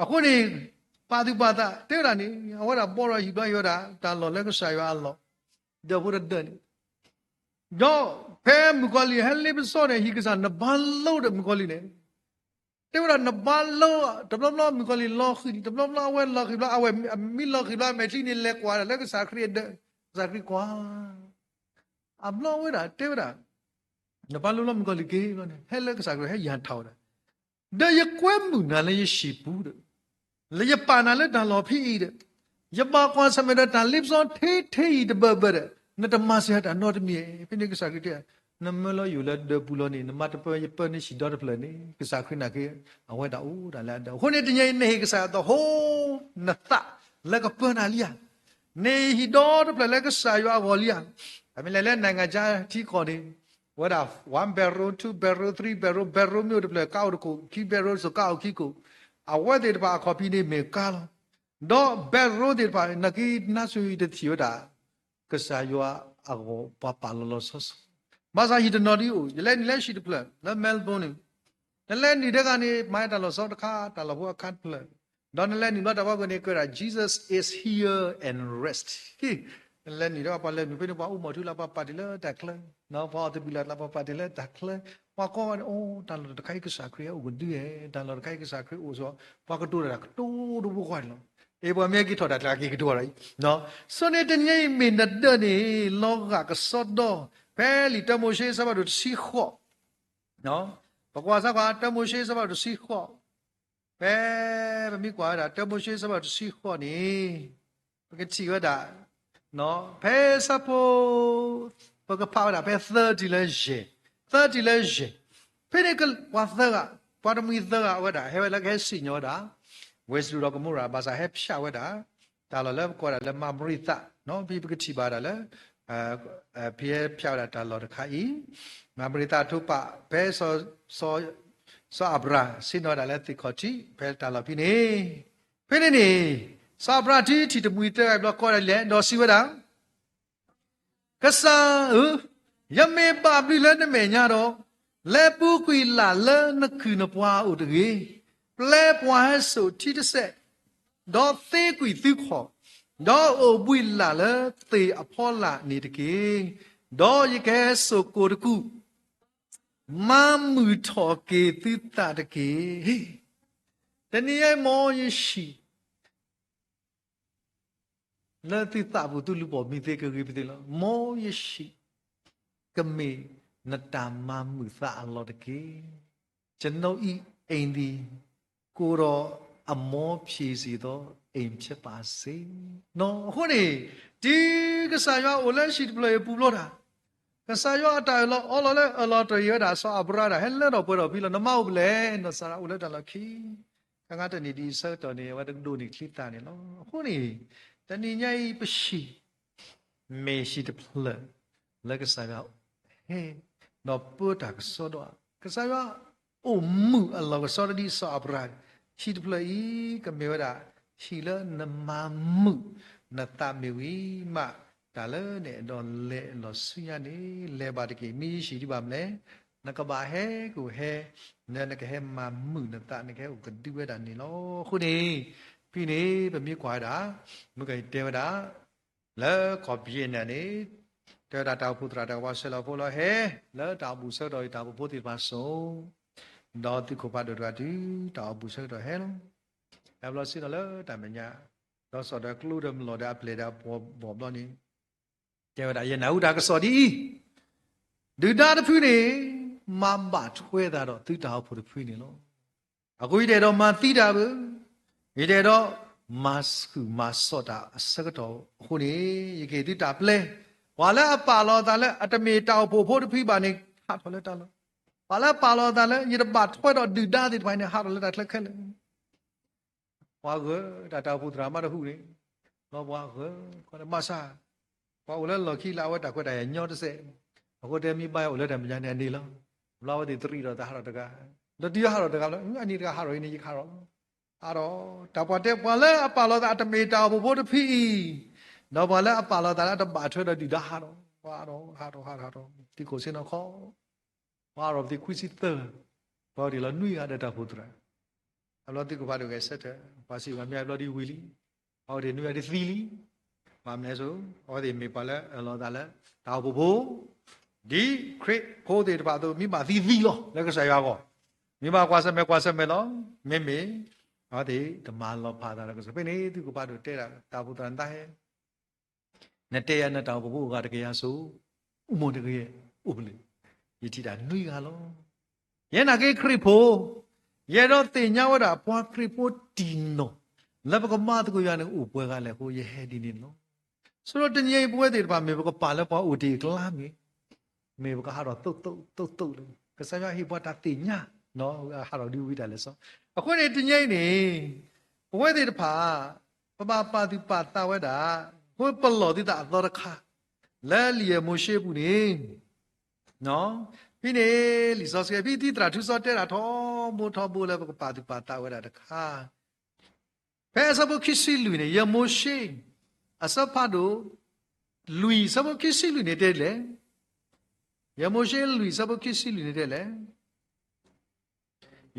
အဃိန့ၣ် ပာ်သူၣ်ပာ်သး တဲဝဲဒၣ်န့ၣ် အဝဲဒၣ်ဘီထီၣ်ဟံၣ်ဘျီဟ့ၣ်ဝဲဒၣ် တၢ်လီၢ်လၢကစၢ်ယွၤအလီၢ် ဒၢးဖိတဒၢးန့ၣ်, ဒီးဖဲမုၣ်ကီၤလံၢ်ဟဲလ့ပစီန့ၣ် ဟံၣ်ကစၢ်နဘါလိဒီးမုၣ်ကီၤလံၢ်န့ၣ်, တဲဝဲဒၣ်နဘါလိ တဘျီဘျီမုၣ်ကီၤလံၢ်လီၤဃံၤန့ၣ် တဘျီဘျီအဝဲလီၤဃံၤဘျီ အဝဲမ့ၢ်လီၤဃံၤဘျီအမဲာ်ချံန့ၣ် လဲၤကွၢ်ဒၣ်လၢကစၢ်ခရံာ်အဒၢး, ကစၢ်ခရံာ်ကွၢ် အဘျီဝဲဒၣ်တဲဝဲဒၣ် နဘါလိလီၤမုၣ်ကီၤလံၢ်က့ၤဘျီန့ၣ် ဟဲလၢကစၢ်ခရံာ်ဟဲယၢ်ထီၣ်ဝဲဒၣ်, ဒီးယကွဲမုာ်နၤလၢယဟံၣ်ပူၤဒီး, လၢယပာ်နၤလၢတၢ်လီၢ်ဖဲအံၤဒီး, ယဘၣ်ကွၢ်ဆၢၣ်မဲာ်ဒီးတၢ်လ့ပစီထဲထဲအံၤတဘၢဘၢဒီး, နတမၤစၢၤတၢ်နီတမံၤ, ဖဲန့ၣ်ကစၢ်ခရံာ်တဲ နမၢလီၤယအိၣ်လၢဒၢးပူၤလီၤန့ၣ် နမၤတပၢၢ်ယပၢၢ်န့ၢ်ဟံၣ်ဒီတဖျၢၣ်န့ၣ် ကစၢ်ခရံာ်နာ်က့ အဝဲဒၣ်အိၣ်ဒၣ်လၢအဒၢး, အဃိန့ၣ်တနံၤအံၤနဟ့ၣ်ကစၢ်ယွၤ the whole နသး လၢကပၢနၤလံဧါ. န့ၣ်ဟံၣ်ဒီတဖျၢၣ်လၢကစၢ်ယွၤအဂီၢ်လံဧါ. အမ့ၢ်လဲၤလၢ နိုင်ငံခြား ထံကီၢ်န့ၣ် ဝဲဒၣ် one bedroom, two bedroom, three bedroom, bedroom မ့ၢ်အိၣ်တဖျၢၣ်ကါအိၣ်တခိၣ်, ခံ bedroom စ့ၢ်ကါအိၣ်ခံခိၣ်, အဝဲသ့ၣ်တဖၣ်အခီၣ်ဖံးန့ၣ်မ့ၢ်ကါလီၤ. ဒီး bedroom သ့ၣ်တဖၣ် နကနါစူၤတထံၣ်ဝဲဒၣ် ကစၢ်ယွၤအဂီၢ်ပှၤပာ်လီၤလီၤဆီဆီ, ဘၣ်ဆၣ်ဟံၣ်တနီၤဒ်အိၣ်, ယလဲၤနုာ်လၢဟံၣ်တဖျၢၣ် လၢ Melbourne န့ၣ်, နလဲၤနုာ်တဂၤန့ၣ် မၤတၢ်လီၢ်ဆီတခါ, တၢ်လီၢ်ဖိအခါတဖျၢၣ်, ဒီးနလဲၤနုာ်ဘျီတၢ်ဘီကန့ၣ် ကဲဒၣ် Jesus is here and rest. နလဲၤနုာ်ဒီးပှၤလဲၤနုာ်ဖဲန့ၣ် ပှၤအိၣ်မီၢ်ထူလၢပှၤပာ်တ့ၢ်လၢတၢ်ချၢ, ပှၤအီၣ်သဘံၣ်လၢ်လၢပှၤပာ်တ့ၢ်လၢတၢ်ချၢ, ပှၤကိးဂၤန့ၣ် အိၣ်တၢ်လီၢ်တခါအံၤ ကစၢ်ခရံာ်ဟဲအိၣ်ကဒုဧဲ, တၢ်လီၢ်တခါအံၤ ကစၢ်ခရံာ်အိၣ်ဆိး, ပှၤကတိၤတၢ်ကတိၤတဘိဃီန့ၣ်လီၤ. အ့ၣ် ပှၤမ့ၢ်ဟဲက့ၤထီၣ်တၢ်ကျါက့ၤကတိၤတၢ်အံၤ, ဆိန့ၣ်တနံၤအံၤမ့ၢ်နဒၢးန့ၣ် လီၤဂာ်ကစီဒီ, ဖဲလံာ်တၢမိၤၡ့ အဆၢဖးဒိၣ်တဆံဃိး, ပကွၢ်စၢ်ကွၢ် တၢမိၤၡ့ အဆၢဖးဒိၣ်တဆံဃိး, ဖဲပမ့ၢ်ကွၢ်ဝဲဒၣ် တၢမိၤၡ့ အဆၢဖးဒိၣ်တဆံဃိးန့ၣ်, ပကထံၣ်ဝဲဒၣ် ဖဲဆၢဖိ, ပကဖးဝဲဒၣ်ဖဲသၢတုၤလၢယဲၢ်, သၢတုၤလၢယဲၢ်, ဖဲန့ၣ်ပှၤသၢဂၤ, ပှၤတမှံၤသၢဂၤဝဲဒၣ် ဟဲဝဲလၢကဟဲစံၣ်ညီၣ်ဝဲဒၣ် ဝ့ၢ်စဒိၣ်ဒီးကမိရၤ ဘၣ်ဆၣ်ဟဲဖၠးဝဲဒၣ် တၢ်လီၢ်လၢပကိးဒၣ်လၢမၤမရံသး, ဖဲပကထံၣ်ဘၣ်ဒၣ်လၢ ဖဲဟဲဖၠးဝဲဒၣ်တၢ်လီၢ်တခါအံၤ, မၤမရံသးထိးပာ် ဖဲ စီၤအၤဘြၤဟၣ် ဆ့ၣ်နီၤဝဲဒၣ်လၢသ့ၣ်ခီၣ်ထံး ဖဲတၢ်လီၢ်ဖဲန့ၣ်, ဖဲန့ၣ်န့ၣ်, စီၤအၤဘြၤဟၣ်ထံၣ်တမှံၤသၢဂၤဘျီ ကိးဒၣ်လဲာ် ဒီးစံးဝဲဒၣ် ကစၢ်ဧၢ, ယမ့ၢ်ဘၣ်ဘျုးလၢနမဲာ်ညါဒီး, လဲၤပူၤကွံာ်လၢ်လၢနကုၢ်နပှၤအအိၣ်တဂ့ၤ. ပျဲပှၤဟဲစိာ်ထံတစဲး, ဒီးသ့ကွံာ်သုခီၣ်, ဒီးအိၣ်ဘှံးလၢ်လၢသ့ၣ်အဖီလာ်န့ၣ်တက့ၢ်. ဒီးယကဟဲစိာ်ကိၣ်တကူၣ်, မၤမုာ်ထီၣ်က့ၤသုသးတက့ၢ်. တနံၤအံၤ မ်ယဟံၣ် လၢသုသးပူၤ သုလူၤပိာ်မုၣ်သ့ကဂ့ၤပသ့လီၤ. မ်ယဟံၣ် ကမ့ၢ်နတၢ်မၤမုာ်သးအလီၢ်တက့ၢ်. ကျွန်ုပ်၏အိမ်သည် ကိုယ်တော်အမောဖြေစေသောအိမ်ဖြစ်ပါစေ. အဃိန့ၣ်, တုၤကစၢ်ယွၤအိၣ်လၢဟံၣ်တဖျၢၣ်အံၤပူၤဘျီတၢ်, ကစၢ်ယွၤအတၢ်အၢၣ်လီၤအီလီၤလၢအၢၣ်လီၤတ့ၢ်ဝဲဒၣ် စီၤအၤဘြၤဟၣ် ဟဲလၢထီၣ်ပှဲၤထီၣ်ဖဲလီၤ. နမါအိၣ်ဖဲလဲၣ်, နီၢ်စၤရါအိၣ်လၢတၢ်လီၢ်ခံ ခါငါတနံၣ်ဒ်အံၤဆၢကတီၢ်န့ၣ် အဝဲတကဒိးန့ၢ်ချံသၣ်န့ၣ်လီၤ. အဃိန့ၣ်, တနံၤညါအံၤပဟံၣ် မ့ၢ်ဟံၣ်တဖျၢၣ် လၢကစၢ်ယွၤဟဲ ဒီးပၢတၢ်ကစီဒီဧါ, ကစၢ်ယွၤအိၣ်မုာ်အလီၢ်ကစီဒီးဒ်စီၤအၤဘြၤဟၣ်, ဟံၣ်တဖျၢၣ်အံၤ ကမ့ၢ်ဝဲဒၣ် ဟံၣ်လၢနမၤမုာ်နသးမ့ၢ်ဝံၤမး, တၢ်လၢနအဲၣ်ဒိးလဲၤအလီၢ်ဆူညါန့ၣ် လဲၤဘၣ်တက့ၢ်. မ့ၢ်ယဟံၣ်ဒ်ဘၣ်မနုၤလဲၣ်, နကဘၣ်ဟဲကအိၣ်ဟဲ, နကဟဲမၤမုာ်နသး နကဟဲအိၣ်ကဒုဝဲဒၣ်န့ၣ်လီၤ. အဃိန့ၣ်, ဖဲန့ၣ် ပမ့ၢ်ကွၢ်ဝဲဒၣ်, မုၢ်ကယတဲဝဲဒၣ် လၢကီၢ်ဘံယ့ၣ်နၣ်န့ၣ်, တဲဝဲဒၣ်တၢ်အိၣ်ဖှိၣ်သရၣ်တဂၤ ပှၤဆှၢလီၤဖိလီၤဟဲ, လၢတၢ်အိၣ်ဘူးဆၢကတီၢ်အံၤ တၢ်အိၣ်ဖှိၣ်ဖိသ့ၣ်တဖၣ်စိာ်, ဒီးသုးခိၣ်ဖးဒိၣ်တဂၤတုၤ တၢ်အိၣ်ဘူးဆၢကတီၢ်ဟဲလီၤ. ဟဲဘျီစ့ၢ်ကီးလၢတၢ်မဲာ်ညါ, ဒီးစိာ်ဒီးကျိဒီးမလီၤဒီးအပျဲၢ်ဒီးအပှီၢ်ဘီၣ်ဘျီန့ၣ်, တဲဝဲဒၣ်ယနၢ်ဟူတၢ်ကစီၣ်ဒ်အံၤ, ဒုၣ်ဒါတဖုန့ၣ် မၤဘၣ်ထွဲသးဒီးသုတၢ်အိၣ်ဖှိၣ်တဖုန့ၣ်လီၤ. အဃိယတအဲၣ်ဒိးမၤသံတၢ်ဘၣ်, ယတအဲၣ်ဒိးမၤဆူၣ်မၤစိးတၢ်အဆၢကတီၢ်အဃိန့ၣ်, ယကဟ့ၣ်သုတၢ်ပျဲ, ပှၤလၢအပာ်လီၤအသးလၢအတမ့ၢ်တၢ်အိၣ်ဖှိၣ်ဖိတဖုဘၣ်န့ၣ် ဟးထီၣ်လၢတၢ်လီၢ်, ပှၤလၢအပာ်လီၤအသးလၢယတဘၣ်ထွဲဒီးဒုၣ်ဒါသ့ၣ်တဖၣ်န့ၣ် ဟးထီၣ်လၢတၢ်ချၢခဲလၢာ် ပှၤဂၤတၢ်တၢ်အိၣ်ဖှိၣ်သရၣ်မးတဟူးန့ၣ်, ဒီးပှၤဂၤ, ဘၣ်ဆၣ်, ပှၤအိၣ်လၢလီၢ်ခံလၢအဝဲတၢ်ခွဲးတၢ်ယာ်ညီတစဲး, အဃိတဲမ့ၢ်ဘၣ်အိၣ်လၢတၢ်မဲာ်ညါန့ၣ်အန့ၣ်လီၤ. ဘျီအဝဲသ့ၣ်တရံးဒီးသးဟးထီၣ်တဂၤ, ဒီးတုၤဟးထီၣ်တဂၤလီၤ, အန့ၣ်တဂၤဟးထီၣ်အံၤန့ၣ် ယကဟးထီၣ်လီၤ. ဟးထီၣ်, တၢ်ပှၤတဲပှၤလၢအပာ်လီၤသးအတမ့ၢ်တၢ်အိၣ်ဖှိၣ်ဖိတဖုအံၤ, ဒီးပှၤလၢအပာ်လီၤသးလၢအတဘၣ်ထွဲဒီးဒုၣ်ဒါဟးထီၣ်, ဟးထီၣ်, ဟးထီၣ်, ဟးထီၣ်, ဟးထီၣ်, သံခိၣ်ဆ့ၣ်နီၤခီ ပှၤအါထီၣ်ပသံခွံဆံသၢ, ပှၤအိၣ်ဒံးလီၤနွံဂၤဒီးတၢ်အိၣ်ဖှိၣ်သရၣ်, အဘျီသံကွၢ်ဖးဒိၣ်ဂဲၤဆၢထၢၣ်, ပှၤစံးပှၤမ့ၢ်အဘျီဒ်ဝံၤလံ, ပှၤအိၣ်ဒံးနွံဂၤဒ်သံလံ, ဘၣ်မနုၤလဲၣ်ဆိ, အဝဲသ့ၣ်မ့ၢ်ပှၤလၢအၢၣ်လီၤသးလၢ တၢ်အိၣ်ဖှိၣ်ဖိ, ဒ်ခရံာ်ဖိသ့ၣ်တဖၣ်အသိး မ့ၢ်ဘၣ်သံသံလီၤ လၢကစၢ်ယွၤအဂီၢ်, မ့ၢ်ဘၣ်ကွၢ်ဆၢၣ်မဲာ်ကွၢ်ဆၢၣ်မဲာ်လီၤ, မ့မ့ၢ် အဝဲသ့ၣ်တမၤလီၤဖးသးဒီးကစၢ်, ဖဲန့ၣ် သံကွၢ်ဖးဒိၣ်တဲဒၣ် တၢ်အိၣ်ဖှိၣ်သရၣ်နသးဟဲ နတဲယၤနတၢ်အိၣ်ဖှိၣ်ဖိအဂၤတကယၤစိ, အိၣ်မူတဂ့ၤ, အိၣ်ဖဲလဲၣ်, ယထံၣ်တၢ်နွံဂၤလီၤ. ယဲနာ်က့ခရံာ်ဖိ, ယအဲၣ်ဒိးသ့ၣ်ညါဝဲဒၣ်ပှၤခရံာ်ဖိတံၢ်နီၢ်, လၢပကမၤသကိးယွၤန့ၣ်အိၣ်ပှဲၤဂၤလဲၣ်အဃိ ယဟဲဒ်န့ၣ်လီၤ. ဆိဒီးတနံၤအံၤပဝဲသ့ၣ်တဖၣ် မ့ၢ်ပကပာ်လၢပှၤအိၣ်တ့ၢ်အကျါမ့ၢ်, မ့ၢ်ပကဟးထီၣ်သိးသိးသိးသိးလၢ ကစၢ်ယွၤဟ့ၣ်ပှၤတၢ်သ့ၣ်ညါ, ဟးထီၣ်ဒ်ဝံတၢ်လဲၤစီ, အဃိန့ၣ်တနံၤအံၤန့ၣ်, ပဝဲသ့ၣ်တဖၣ် ပဘၣ်ပာ်သူၣ်ပာ်သးဝဲဒၣ်, အဃိပလီၢ်သုသးအသီတခါ, လၢလံာ်ယဲၢ်မိၤၡ့အပူၤန့ၣ်, ဖဲန့ၣ် လံာ်စီဆှံ ဖဲသံသရၣ်ထူစီတဲဒၣ်ထီဘိထီဘိလၢပကပာ်သူၣ်ပာ်သးဝဲဒၣ်တခါ, ဖဲအဆၢဖိခံဆံလွံၢ်န့ၣ် ယဲၢ်မိၤၡ့ အဆၢဖးဒိၣ် လွံၢ် အဆၢဖိခံဆံလွံၢ်န့ၣ်တဲလဲၣ်, ယဲၢ်မိၤၡ့ လွံၢ် အဆၢဖိခံဆံလွံၢ်န့ၣ်တဲလဲၣ်,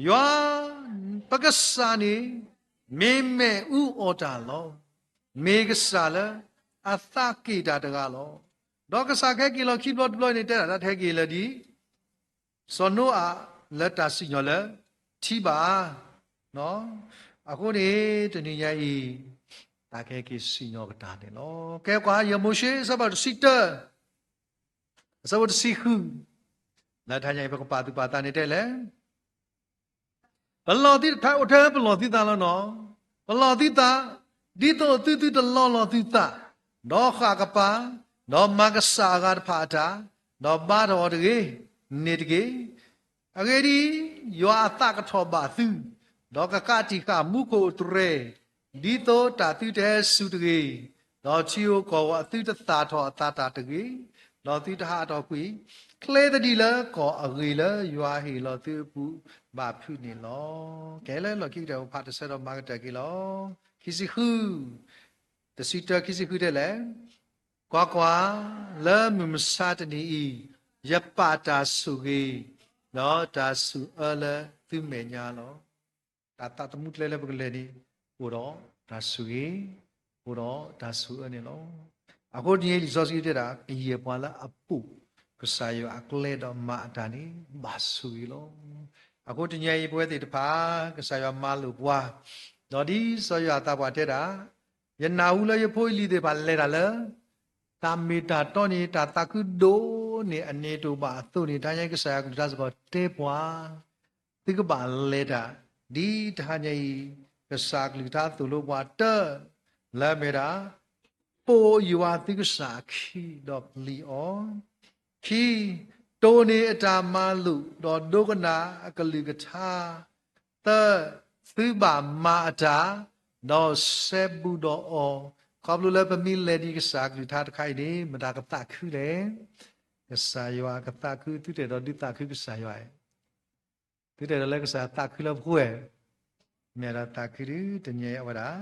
ယွၤ ပကစၢ်န့ၣ် မ့ၢ်မ့ၣ်အူအီၣ်တၢ်လီၤ. မ့ၢ်ကစၢ်လၢ အသးက့ၣ်တၢ်တဂၤလီၤ. ဒီးကစၢ်ကဟဲက့ၤလီၤခံဘျီတဘျီန့ၣ် တဲဒၣ်တၢ်တဟဲက့ၤလၢာ်ဒ် စီၤနိအၤ လၢတၢ်စံၣ်ညီၣ်လၢထံဘၣ်. အဃိန့ၣ် တနံၤညါအံၤ တၢ်ကဟဲက့ၤစံၣ်ညီၣ်ကတၢ်န့ၣ်လီၤ. ကဲကွၢ် ယဲၢ်မိၤၡ့ အဆၢဖးဒိၣ်တဆံတၢ အဆၢဖိတဆံဃု, လၢတနံၤညါအံၤ ပကပာ်သူၣ်ပာ်သးန့ၣ်တဲလဲၣ်, ပလီၢ်သု ဖဲအိၣ်ထဲပလီၢ်သုသးလီၤနီၤ, ပလီၢ်သုသး, ဒ်သိးသုသုတလီလီၤသုသး, ဒီးဃၣ်ကပၤ, ဒီးမၤကစၢ်အဂၤတဖၣ်အတၢ်, ဒီးဘါထီၣ်အီၤတဂ့ၤ, န့ၣ်တက့ၢ်. အဂ့ၢ်ဒ်အံၤ, ယွၤအသးကထီၣ်ဘၣ်သု, ဒီးကဃးတံၢ်ဃာ်မူခိၣ်အတြဲၤ, ဒ်သိးတၢ်သုတဟဲစူၤတဂ့ၤ, ဒီးထံဧိၤကီၢ်ဧိၤအသုတသၣ်ထီၣ်အသးတၢ်တဂ့ၤ, ဒီးသုတဟးထီၣ်ကွံာ် ချ့သဒံးလၢကီၢ်အဂ့ၢ်လၢယွၤဟ့ၣ်လီၤသုအပူၤဘၣ်ဖုးန့ၣ်လီၤ. ကဲလၢလီၢ်ခံကတၢၢ် ပဖးတဆၢဒီးမၤကတၢၢ်က့ၤလီၤ. ခံဆံဃု, တဆံတၢ ခံဆံဃုတဲလဲၣ်, ကွၢ်ကွၢ်, လၢမုၢ်မဆါတနံၤအံၤ, ယပာ်တၢ်ဆိၣ်ဂ့ၤ, ဒီးတၢ်ဆိၣ်အၢလၢသုမဲာ်ညါလီၤ. တၢ်သးသမူကျဲလၢပကလဲၤန့ၣ် အိၣ်ဒီးတၢ်ဆိၣ်ဂ့ၤ, အိၣ်ဒီးတၢ်ဆိၣ်အၢန့ၣ်လီၤ. အဃိတနံၤအံၤ လံာ်စီဆှံတဲဒၣ် ကယဲၢ်ပှၤလၢအပိာ်ကစၢ်ယွၤအကျဲဒီးမၤအတၢ်န့ၣ် ဘၣ်ဆိၣ်ဂ့ၤလီၤ. အဃိတနံၤအံၤ ပဝဲသ့ၣ်တဖၣ် ကစၢ်ယွၤမၤလိာ်ပှၤ, ဒီးဒ်စီၤယိၤဟၣ်သးပှၢ်တဲဒၣ်, ယနၢ်ဟူလၢယဖိယလံၤသ့ၣ်တဖၣ်လဲၤတၢ်လၢ တၢ်မ့ၢ်တၢ်တီန့ၣ် တၢ်သးခုဒိၣ်န့ၢ်အန့ၣ်တအိၣ်ဘၣ်အသိးန့ၣ် တနံၤအံၤကစၢ်ယွၤကလုၢ်ကထါစ့ၢ်ကီးတဲပှၤ, သုကဘၣ်လဲၤတၢ် ဒ်တဟါညါအံၤ ကစၢ်ကလုၢ်ကထါသိၣ်လိပှၤတၢၢ် လၢအမ့ၢ်ဒၣ် ပိာ်ယွၤသုကစၢ်အခံဒီးပျံၤအီၤ, ခံ, တိၢ်န့ၢ်အတၢ်မၤလိာ်ဒီးဒိကနၣ်အကလုၢ်ကထါ, သၢ, သုဘၣ်မၤအတၢ် ဒီးစဲဘူးဒီးအီၤ, ခီဖျိလၢပမ့ၢ်လဲၤဒံးကစၢ်ကလုၢ်ကထါတခါအံၤန့ၣ် မတၤကသးခုလဲၣ်. ကစၢ်ယွၤကသးခု, သုတအဲၣ်ဒိးဒုးသးခုကစၢ်ယွၤဧါ. သုတအဲၣ်ဒိးလၢကစၢ်သးခုလၢပဃိဧါ. မ့ၢ်အဲၣ်ဒိးသးခုဒီး တနံၤအံၤအဝဲဒၣ်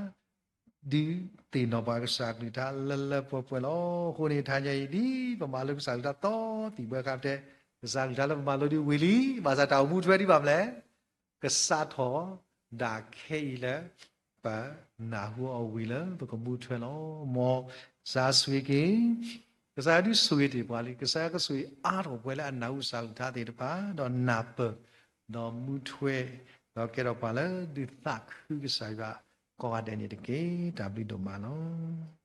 ဒုးသ့ၣ်နီၣ်ပှၤကစၢ်ကလုၢ်ကထါလၢလၢပှဲၤပှဲၤလီၤ. အဃိန့ၣ် တဟါညါအံၤ ဒ်ပမၤလိကစၢ်ကလုၢ်ကထါသီသံၣ်ဘှဲခါပတဲ, ကစၢ်ကလုၢ်ကထါလၢပမၤလိဒ်ဝံၤလံ, ဘၣ်ဆၣ်တၢ်အိၣ်မူထွဲဒံးဘၣ်မနုၤလဲၣ်. ကစးထီၣ်ဒၣ်ခဲအံၤလၢ ပနၢ်ဟူအီၤဝံၤလၢပကမူထွဲလီၤ. မ်စၢ်ဆိၣ်ဂ့ၤက့ၤ, ကစၢ်ယွၤဒုးဆိၣ်ဂ့ၤတ့ၢ်ပှၤလံ, ကစၢ်ယွၤကဆိၣ်ဂ့ၤအါထီၣ်ပှၤလၢအနၢ်ဟူကစၢ်ကလုၢ်ကထါသ့ၣ်တဖၣ်, ဒီးနၢ်ပၢၢ်, ဒီးမူထွဲ, ဒီးကဲထီၣ်ပှၤလၢဒုးသးခုကစၢ်ယွၤကိးဂၤဒဲးန့ၣ်တက့ၢ်. တၢ်ဘျုးဒိၣ်မးလီၤ.